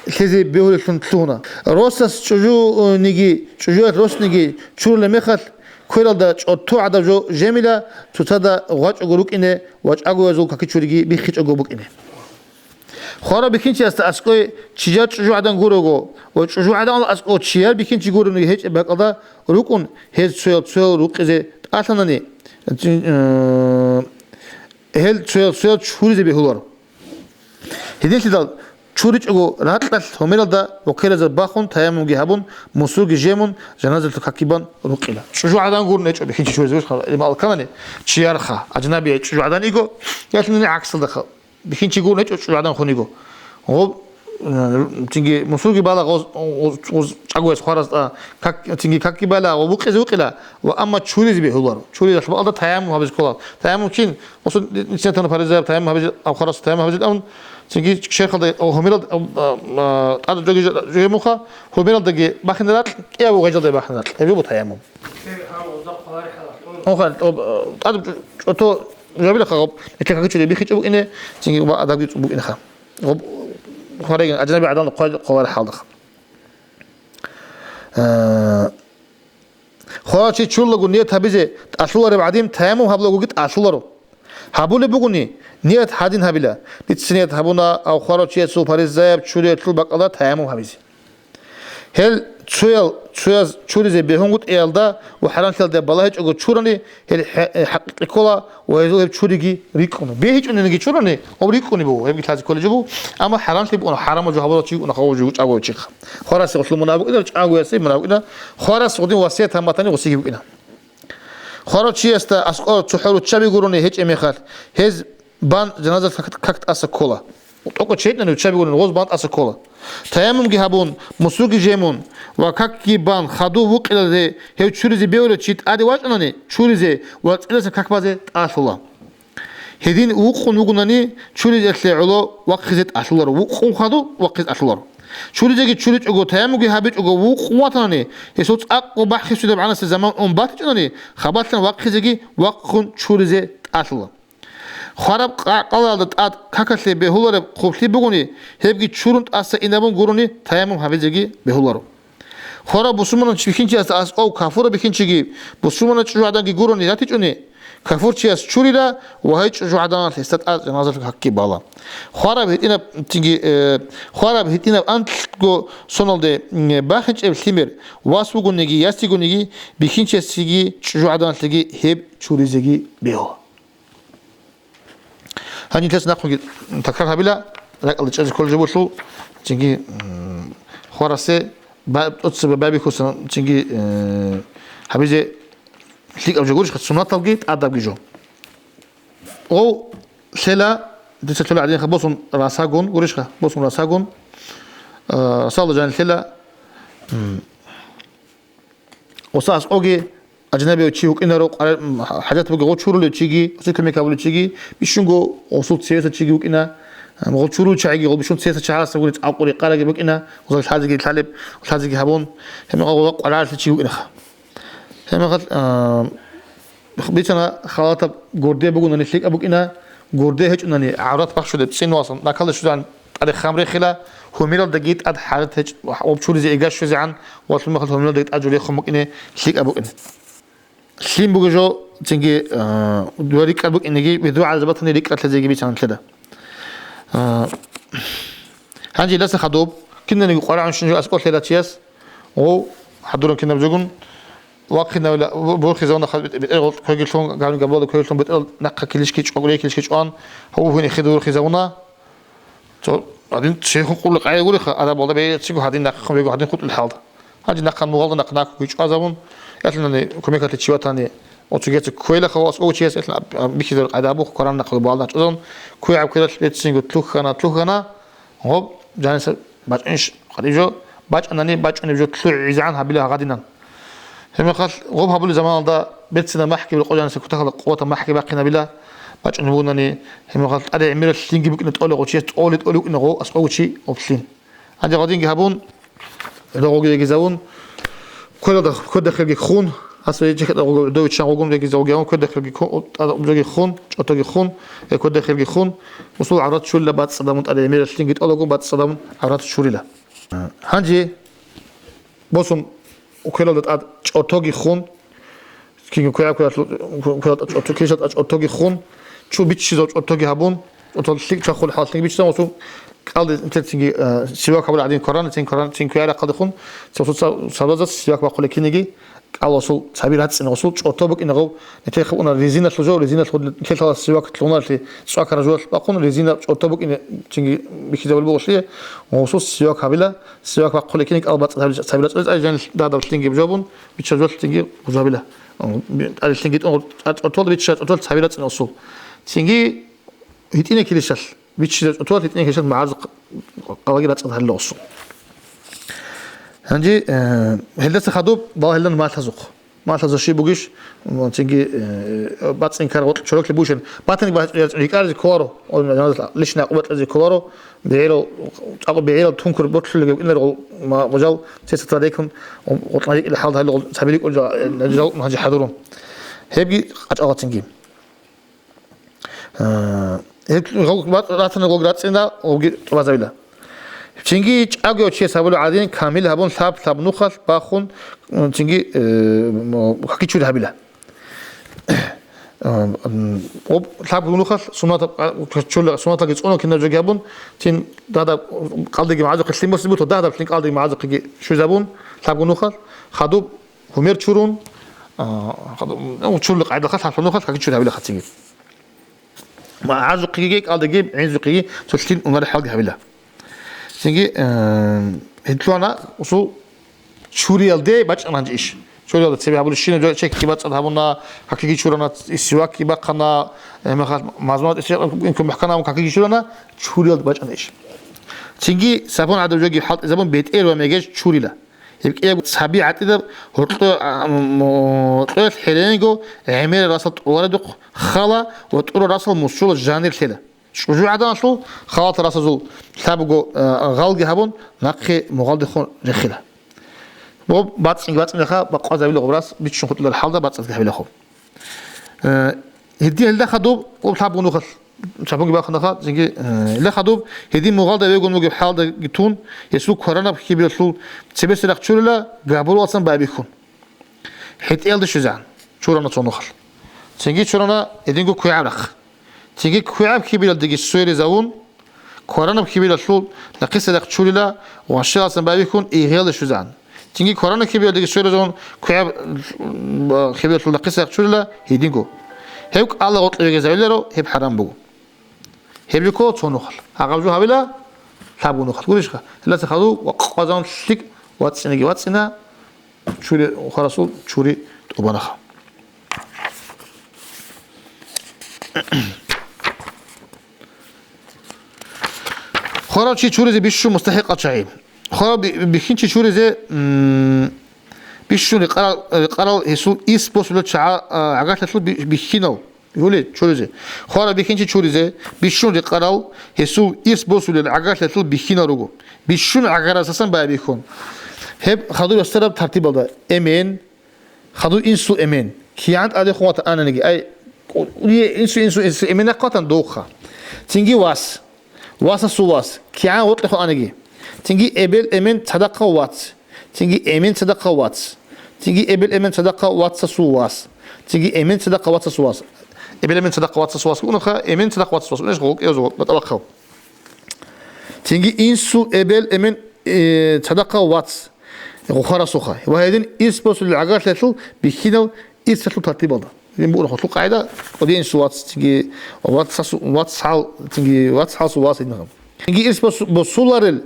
лъезе бегьулеллъун лъугьуна. Росас чӀужуниги, чӀужуялъ росниги чурулеб мехалъ, квералда чӀорто гӀадаб жо жемила, цоцазда гъвачӀого рукӀине ва чӀагоязул какичуриги биххичӀого букӀине. Хварав бихьинчиясда аскӀове чияр чӀужугӀадан гурого ва чӀужугӀаданал аскӀов чияр бихьинчи гурони гьечӀеб бакӀалда рукӀун, гьез цоял-цоял рукъизе тӀалъанани, э, гьел цоял-цоял чуризе бегьуларо. Гьединлъидал чуричӀого ракьалъ гьумералда ва кверазда бахун, таяммумги гьабун, мусулги жемун, жаназалъул какги бан рукъила. ЧӀужугӀадан гурун гьечӀо бихьинчи чуризе, гьале алканани, чиярха, аджнабия чӀужугӀадан йиго, ялъунани гӀаксалдаха. Бихьинчи гурун гьечӀо чӀужугӀадан хун йиго. Гъоб Э, цинги мусурги бала гъоз, гъоз, гъоз чӀагояс хварас, а, как, цинги какги бала гъо букъизе вукъила, ва амма чуризе бегьуларо. Чуризалъ бакӀалда таяммум гьабизе ккола. Таяммум кин, осун нисинатана паризаяб таяммум гьабизе, аб хварас таяммум гьабизе, амун цинги шерхалда, о, гьумерал, а, а, а, тӀад жоги, жоги муха, гьумералдаги бахине ракь, кӀияб гъежалда бахине ракь. Гьеб буго таяммум. Оха, об, а, тӀад чӀото жабила хагъаб, нилъер какичӀули бихичӀо букӀине, цинги ва адабги букӀинаха. Гъоб хвареген, аджнаби гӀадамал хъвай-, хъвалареб хӀалдахъ. Э, хварав чи чурлаго ният гьабизе тӀалъулареб гӀадин, таяммум гьабулагоги тӀалъуларо. Гьабулеб бугони, ният гьадин гьабила. Дица ният гьабуна, ав хварав чиясул паризаяб чуриялъул бакӀалда таяммум гьабизе. Гьел цоял, цояз чуризе бегьунгутӀиялда ва хӀарамлъиялда балагьичӀого чурани, гьел хӀа-, хӀакъикъи ккола ва гьезул гьеб чуриги рикӀкӀуна. БегьичӀониги чурани, гьеб рикӀкӀуни буго, гьебги лъазе кколеб жо буго, амма хӀарамлъи букӀуна, хӀарамал жо гьабурал чи вукӀуна, хавав жо чӀагояв чиха. Хварасе гъулъул мунагь букӀина, чӀагоясе мунагь букӀина, хварас гъудин васият гьабматани гъосиги букӀина. Хварав чиясда аскӀор цохӀо руччаби гурони гьечӀеб мехалъ, гьез бан жаназа как, как тӀаса ккола. ТӀокӀав чи гьечӀони руччаби гурони гъоз бан тӀаса ккола. Таяммумги гьабун, мусуги жемун ва какги бан хадув вукъиялде гьев чуризе бегьулев чи тӀаде вачӀунани, чуризе ва цӀидасан как базе тӀалъула. Гьедин вукъун вугонани, чуризелъе гӀоло вахъизе тӀалъуларо, вукъун хадув вахъизе тӀалъуларо. Чуризеги чуричӀого, таяммумги гьабичӀого вукъун ватанани, гьесул цӀакъго бахъисудеб гӀанасеб заман ун батичӀунани, хабалъан вахъизеги вахъун чуризе тӀалъула. Хвараб къа-, къалалда тӀад какалъе бегьулареб хъублъи бугони, гьебги чурун тӀаса инабун гурони таяммум гьабизеги бегьуларо. Хвараб бусурманав чи бихьинчиясда аскӀов кафурав бихьинчиги бусурманав чӀужугӀаданги гурони ратичӀони, кафурчияс чурила ва гьей чӀужугӀаданалъ гьесда тӀад жаназалъул какги бала. Хвараб гьитӀинаб цинги, э, хвараб гьитӀинаб анлъго соналде, м, бахинчӀеб лъимер вас вугониги, яс йигониги, бихьинчиясеги чӀужугӀаданалъеги гьеб чуризеги бегьула. Гьаниб нилъеца нахъеги такрар гьабила, ракӀалде чӀезе кколеб жо бугелъул, цинги, м, хварасе ба-, тӀоцебе байбихьусан, цинги, э, гьабизе лъикӀаб жо гурищха, суннаталги тӀадабги жо. Гъов лъела, дица лъула гӀадинха босун расагун гурищха, босун расагун, э, расалда жанир лъела, м, Оса аскӀоги, аджнабияв чи вукӀинаро, къваригӀел, м, хӀа-, хӀажат бугев гъов чурулев чиги, оци кумек гьабулев чиги, бищунго гъосул цевеса чиги вукӀина, м, гъов чурулев чагӀиги, гъов бищун цевеса чагӀаласа гури цӀакъ къваригӀел гьаб букӀина, гъоза лъазеги лъалеб, лъазеги гьабун, гьебмехалъ гъоза къваригӀеллъи чиги вукӀинаха. Гьебмехалъ, а, Бицана халатаб гурде бугунани лъикӀаб букӀина, гурде гьечӀунани гӀаврат бахчулеб цӀинвасан, накалде щвезегӀан тӀаде хам рехила, гьумералдаги тӀад хӀажат гьечӀ-, ва чуризе ига щвезегӀан, ва лъумахал гьумералдаги тӀад жо рехун букӀине лъикӀаб букӀина. Лъим буго жо, цинги, а, дова рикӀкӀад букӀинеги, бедугӀалазе батани рикӀкӀад лъезеги бицана лъеда. А, гьанже илдаса хадуб, кинаниги къварагӀун щун жо аскӀор лъела чияс, гъов хӀадуран кинаб жогун, вахъинавила, бу-, бурхизавуна хал бетӀер гъоркь квегилъун, гавни габула квегилъун бетӀерал нахъа килищги чӀван, рей килищги чӀван, гьав вугьин эхе дур хизавуна. Цо гьадин чехун къулли къайгуриха, адаб балда бейцӀиго гьадин нахъа бего гьадин хутӀул хӀалда. Гьанже нахъа мугъалда нахъа накуги чӀвазавун, ялъунани кумекалъе чи ватани, оцугеца кквейла хавас огучияс, ялъун аб-, аб-, бихьизар къайда абухъ, кваран нахъа балда чӀвазавун, кквей гӀаб квералъ бецинго тлухьана, тлухьана, Гъоб, жаниса бачӀунищ гъадиб жо, бачӀанани бачӀунеб жо лъугӀизегӀан гьабила гьагъадинан. Гьебмехалъ гъоб гьабулеб заманалда берцинаб махӀги букӀа жаниса кутакалда къуватаб махӀги бахъинабила бачӀунеб бугони, гьебмехалъ тӀаде гӀемерал лъинги букӀина тӀолеб гъочияс, тӀоле-тӀоле вукӀина гъов аскӀов чи гъоб лъин. Гьанже гъадинги гьабун, рогъоги регизавун, квералда, кверда хирги хун, асо ечехъе рогъоги рудовичан гъугун регизавуги гьавун, кверда хирги ку-, тӀада убзоги хун, чӀотоги хун, э, кверда хирги хун, усул гӀаврат чурила бацӀцӀадамун тӀаде, гӀемерал лъинги тӀолаго бацӀцӀадамун гӀаврат чурила. Гьанже босун квералда тӀад чӀотоги хун, Кинги квегӀаб квегӀлъу-, квегӀлъа чӀоту-, килищал тӀа чӀотоги хун, чу биччизав чӀотоги гьабун, чӀотал лъикӀ чвахулеб хӀалалъги биччизан, осул кӀалдиз нилъецинги, э, сивак гьабулеб гӀадин кварана, цин кварана, цин квегӀаб рахъалде хун, цо-, цо-, цо-, сабазас сивак бахъулеб киниги, кӀал осул цаби рацӀцӀин, осул чӀото букӀина гъов, нилъехъе уна резиналъул жо, резиналъул нилъелъала сивак лъугьуналъе цӀакъ ражуялъ бахъун, резина чӀото букӀине цинги бихьизабулеб бугелъие, осул сивак гьабила, сивак бахъулеб киниги кӀал бацӀцӀад гьабила, цаби рацӀцӀад, цаби рацӀцӀад, жанил дагьаб лъинги жо бун, Бичча жолъинги гъужабила. ТӀаде лъинги тӀун гъур-, тӀа-, тӀотолда бичча тӀотол цаби рацӀцӀин осул. Цинги гьитӀине килищалъ. Биччизе чӀутӀула гьитӀинаб килщал магӀарзухъ къалаги рацӀцӀад гьарила гъосул. Гьанже, э, гьелдаса хадуб, бала гьелдан малъазухъ. Малъазул щиб бугищ, м, цинги, э, бацӀцӀин ккараб гъоркь чороклъи бушин. Батани ба-, рикӀкӀаризе кколаро, о, личный акъубатлъизе кколаро, бегӀерал, цӀакъ бегӀерал тункур ботлъулеб гьеб инарго ма-, гъожал цецатал рекун, гъоркьан рикӀкӀине хӀалда гьале гъол цаби рикӀкӀун жа-, жа-, гьанже хӀадурун. Гьебги къачӀала цинги. Э, гьеб гъол-, ва-, ратана гъолги рацӀцӀина, гъолги тӀубазабила. Цинги чӀаго чияс гьабула гӀадин, камил гьабун, лъаб-лъаб нухалъ бахун, цинги, э, м, какичури гьабила. Э, м, об лъаб нухалъ суннатаб, а, чула-, суннаталги цӀуна кинаб жоги гьабун, цин дагьаб кӀалдиги магӀарзухъе лъим босизе буго, дагьаб лъим кӀалдиги магӀарзухъеги щвезабун, лъаб нухалъ, хадуб гьумер чурун, а, хадуб, ну, чурли къайдалъа лъаб нухалъ какичури гьабила хъацинги. МагӀарзухъеги, кӀалдиги, гӀинзухъеги цо лъим унареб хӀалги гьабила. Цинги, э, гьелъулана усул чуриялде бачӀана гьанже иш. Чуриялда цебе гьабулебщинаб жо чекги бацӀцӀад гьабуна, какиги чурана, сивакги бахъана, э, мехалъ мазмумат ис-, инкун бахъана, какиги чурана, чуриялда бачӀана иш. Цинги сапун гӀадаб жоги хӀалтӀизабун бетӀер ва мегеж чурила. Гьеб кӀиябго цаби гӀатӀидаб гьоркьо-, а, м-, м-, гьоркьоялъ хӀеренго гӀемерал расал тӀураредухъ хала ва тӀурал расал мусула жанир лъела. ЧӀужугӀаданалъул халатал расазул лъабго, а, гъалги гьабун, нахъе мугъалдехун рехила. Ва бацӀцӀин-, бацӀцӀинаха бакъвазабила гъоб рас, биччун хутӀулареб хӀалда бацӀцӀадги гьабила гъоб. Э, гьедин гьелда хадуб, гъоб лъабго нухалъ, чапунги баханаха, цинги, э, гьелда хадуб, гьедин мугъалда вегун вугеб хӀалдаги тун, гьесул кваранаб хьибилалъул цебесеб рахъ чурила габуралдасан байбихьун. ХӀетӀиялде щвезегӀан чурана цо нухалъ. Цинги чурана гьединго квегӀаб рахъ. Цинги квегӀаб хьибилалдеги сверизавун, кваранаб хьибилалъул нахъисеб рахъ чурила ва щелалдасан байбихьун игъиялде щвезегӀан. Цинги кваранаб хьибилалдеги сверизавун, квегӀаб, м, хьибилалъул нахъисеб рахъ чурила гьединго. Гьеб кӀала гъоркье вегизавиларо, гьеб хӀарам буго. Гьеб жо ккола цо нухалъ. Гьагъаб жо гьабила лъабго нухалъ. Гурищха? Гьелдаса хадуб ва къвазан лъикӀ вацӀцӀинаги вацӀцӀина, чури, хварасул чури тӀубанаха. Хварав чи чуризе бищун мустахӀикъал чагӀи. Хварав би-, бихьинчи чуризе, м, бищун рекъарал, рекъарал гьесул ирс босулел чагӀа-, а, гӀагарлъиялъул би-, бихьинал. Юли чуризе. Хварав бихьинчи чуризе бищун рекъарал гьесул ирс босулел гӀагарлъиялъул бихьинал руго. Бищун гӀагарасасан байбихьун. Гьеб хадуб ясараб тартибалда: эмен, хадуб инсул эмен. КигӀан тӀадехун ватан ананиги, ай, инсу, инсу, инсу эмен нахъ ватан довха. Цинги вас. Васасул вас, кигӀан гъоркьехун анаги. Цинги эбел-эмен цадахъав вац. Цинги эмен цадахъав вац. Цинги эбел-эмен цадахъав вацасул вас. Цинги эмен цадахъав вацасул вас. Эбел-эмен цадахъав вацасул вас унаха, эмен цадахъав вацасул вас. Унеш гъоркье озо батӀа бахъав. Цинги инсул эбел-эмен, э, цадахъав вац. Гъухарасухъа. Ва гьедин ирс босулел гӀагарлъиялъул бихьинал ирсалъул тартибалда. Гьедин букӀуна хъулъул къагӀида, кӀудиинсул вацги, вацасу-, вацгьал-, цинги вацгьалсул вас гьединха. Цинги ирс босу-, босуларел,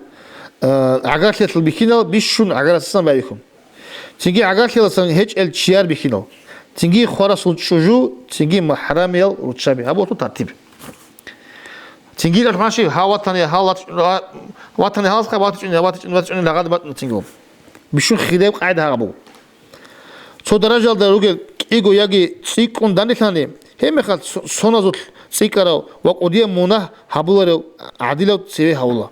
а, гӀагарлъиялъул бихьинал бищун гӀагарасасан байбихьун. Цинги гӀагарлъиялдасан гьечӀел чияр бихьинал. Цинги хварасул чӀужу, цинги махӀрамиял руччаби. Гьаб буго тартиб. Цинги рахмаши, гьав ватани, гьав ват-, ватани гьаласха, ватичӀуни, ватичӀуни, ватичӀуни, лагъад батӀна цинги. Бищун хирияв къагӀида гьаб буго. Цо даражалда ругел кӀиго яги цӀикӀкӀун данделъани, гьебмехалъ со-, соназулъ цӀикӀкӀарав ва кӀудияб мунагь гьабуларев гӀадилав цеве гьавула.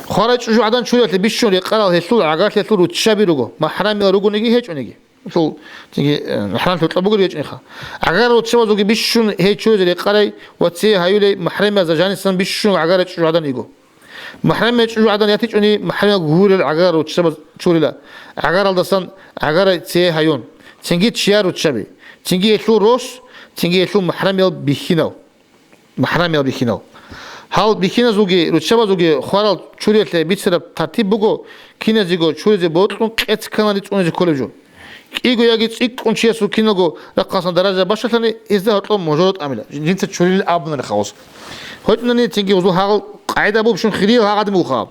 Хварай чӀужугӀадан чуриялъе бищун рекъарал гьелъул гӀагарлъиялъул руччаби руго, махӀрамиял ругониги гьечӀониги. Гьелъул, цинги, э, махӀрамлъи гьоркьоб бугел гьечӀониха. ГӀагар руччабазулги бищун гьей чуризе рекъарай ва цее гьаюлей махӀрамиязда жанисан бищун гӀагар чӀужугӀадан йиго. МахӀрамиял чӀужугӀадан ятичӀони, махӀрамиял гурел гӀагар руччабаз чурила, гӀагаралдасан гӀагарай цее гьаюн, цинги чияр руччаби, цинги гьелъул рос, цинги гьелъул махӀрамиял бихьинал. МахӀрамиял бихьинал. Гьал бихьиназулги руччабазулги хварал чуриялъе бицараб тартиб буго, киназего чуризе бокьун къец-кканалде цӀунизе кколеб жо. КӀиго яги цӀикӀкӀун чиясул киналго рахъалъан даража бащалъани, гьезда гьоркьоб можоро тӀамила. Жинца чурилин абунани хавас. Гьоркьунани цинги гьезул гьагъал къагӀида бубщун хириял гьагъадин бугоха.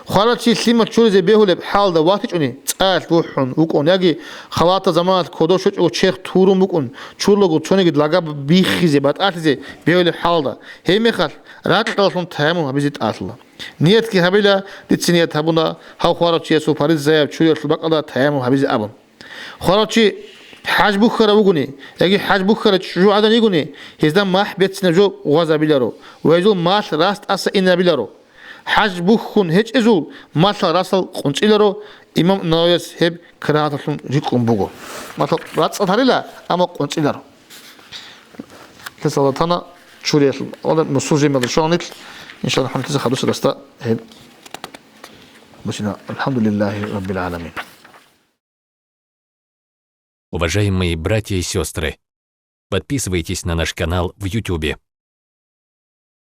Хварав чи лъимал чуризе бегьулеб хӀалда ватичӀони, цӀаялъ вухӀун вукӀун яги халатаб заманалъ кодоб щвечӀого черх турун букӀун, чурлаго цониги лага биххизе, батӀалъизе бегьулеб хӀалда, гьебмехалъ ракьалалъун таяммум гьабизе тӀалъула. Ниятги гьабила, дица ният гьабуна гьав хварав чиясул фаризаяб чуриялъул бакӀалда таяммум гьабизе абун. Хварав чи хӀаж бухьарав вугони, яги хӀаж бухьарав чӀужугӀадан йигони, гьезда махӀ берцинаб жо гъвазабиларо ва гьезул малъ рас тӀаса инабиларо. ХӀаж бухьун гьечӀезул малъал расал къунцӀиларо, имам Нававияс гьеб карагьаталъун рикӀкӀун буго. Малъал рацӀцӀад гьарила, амма къунцӀиларо. Лъисал ратана чуриялъул. Ва мусул жемалда щвана нилъ, иншаллагь, хӀунтизе хадусарасда гьеб бусина. АлхӀамдулиллагьи раббил гӀаламин. Уважаемые братья и сестры, подписывайтесь на наш канал в Ютубе.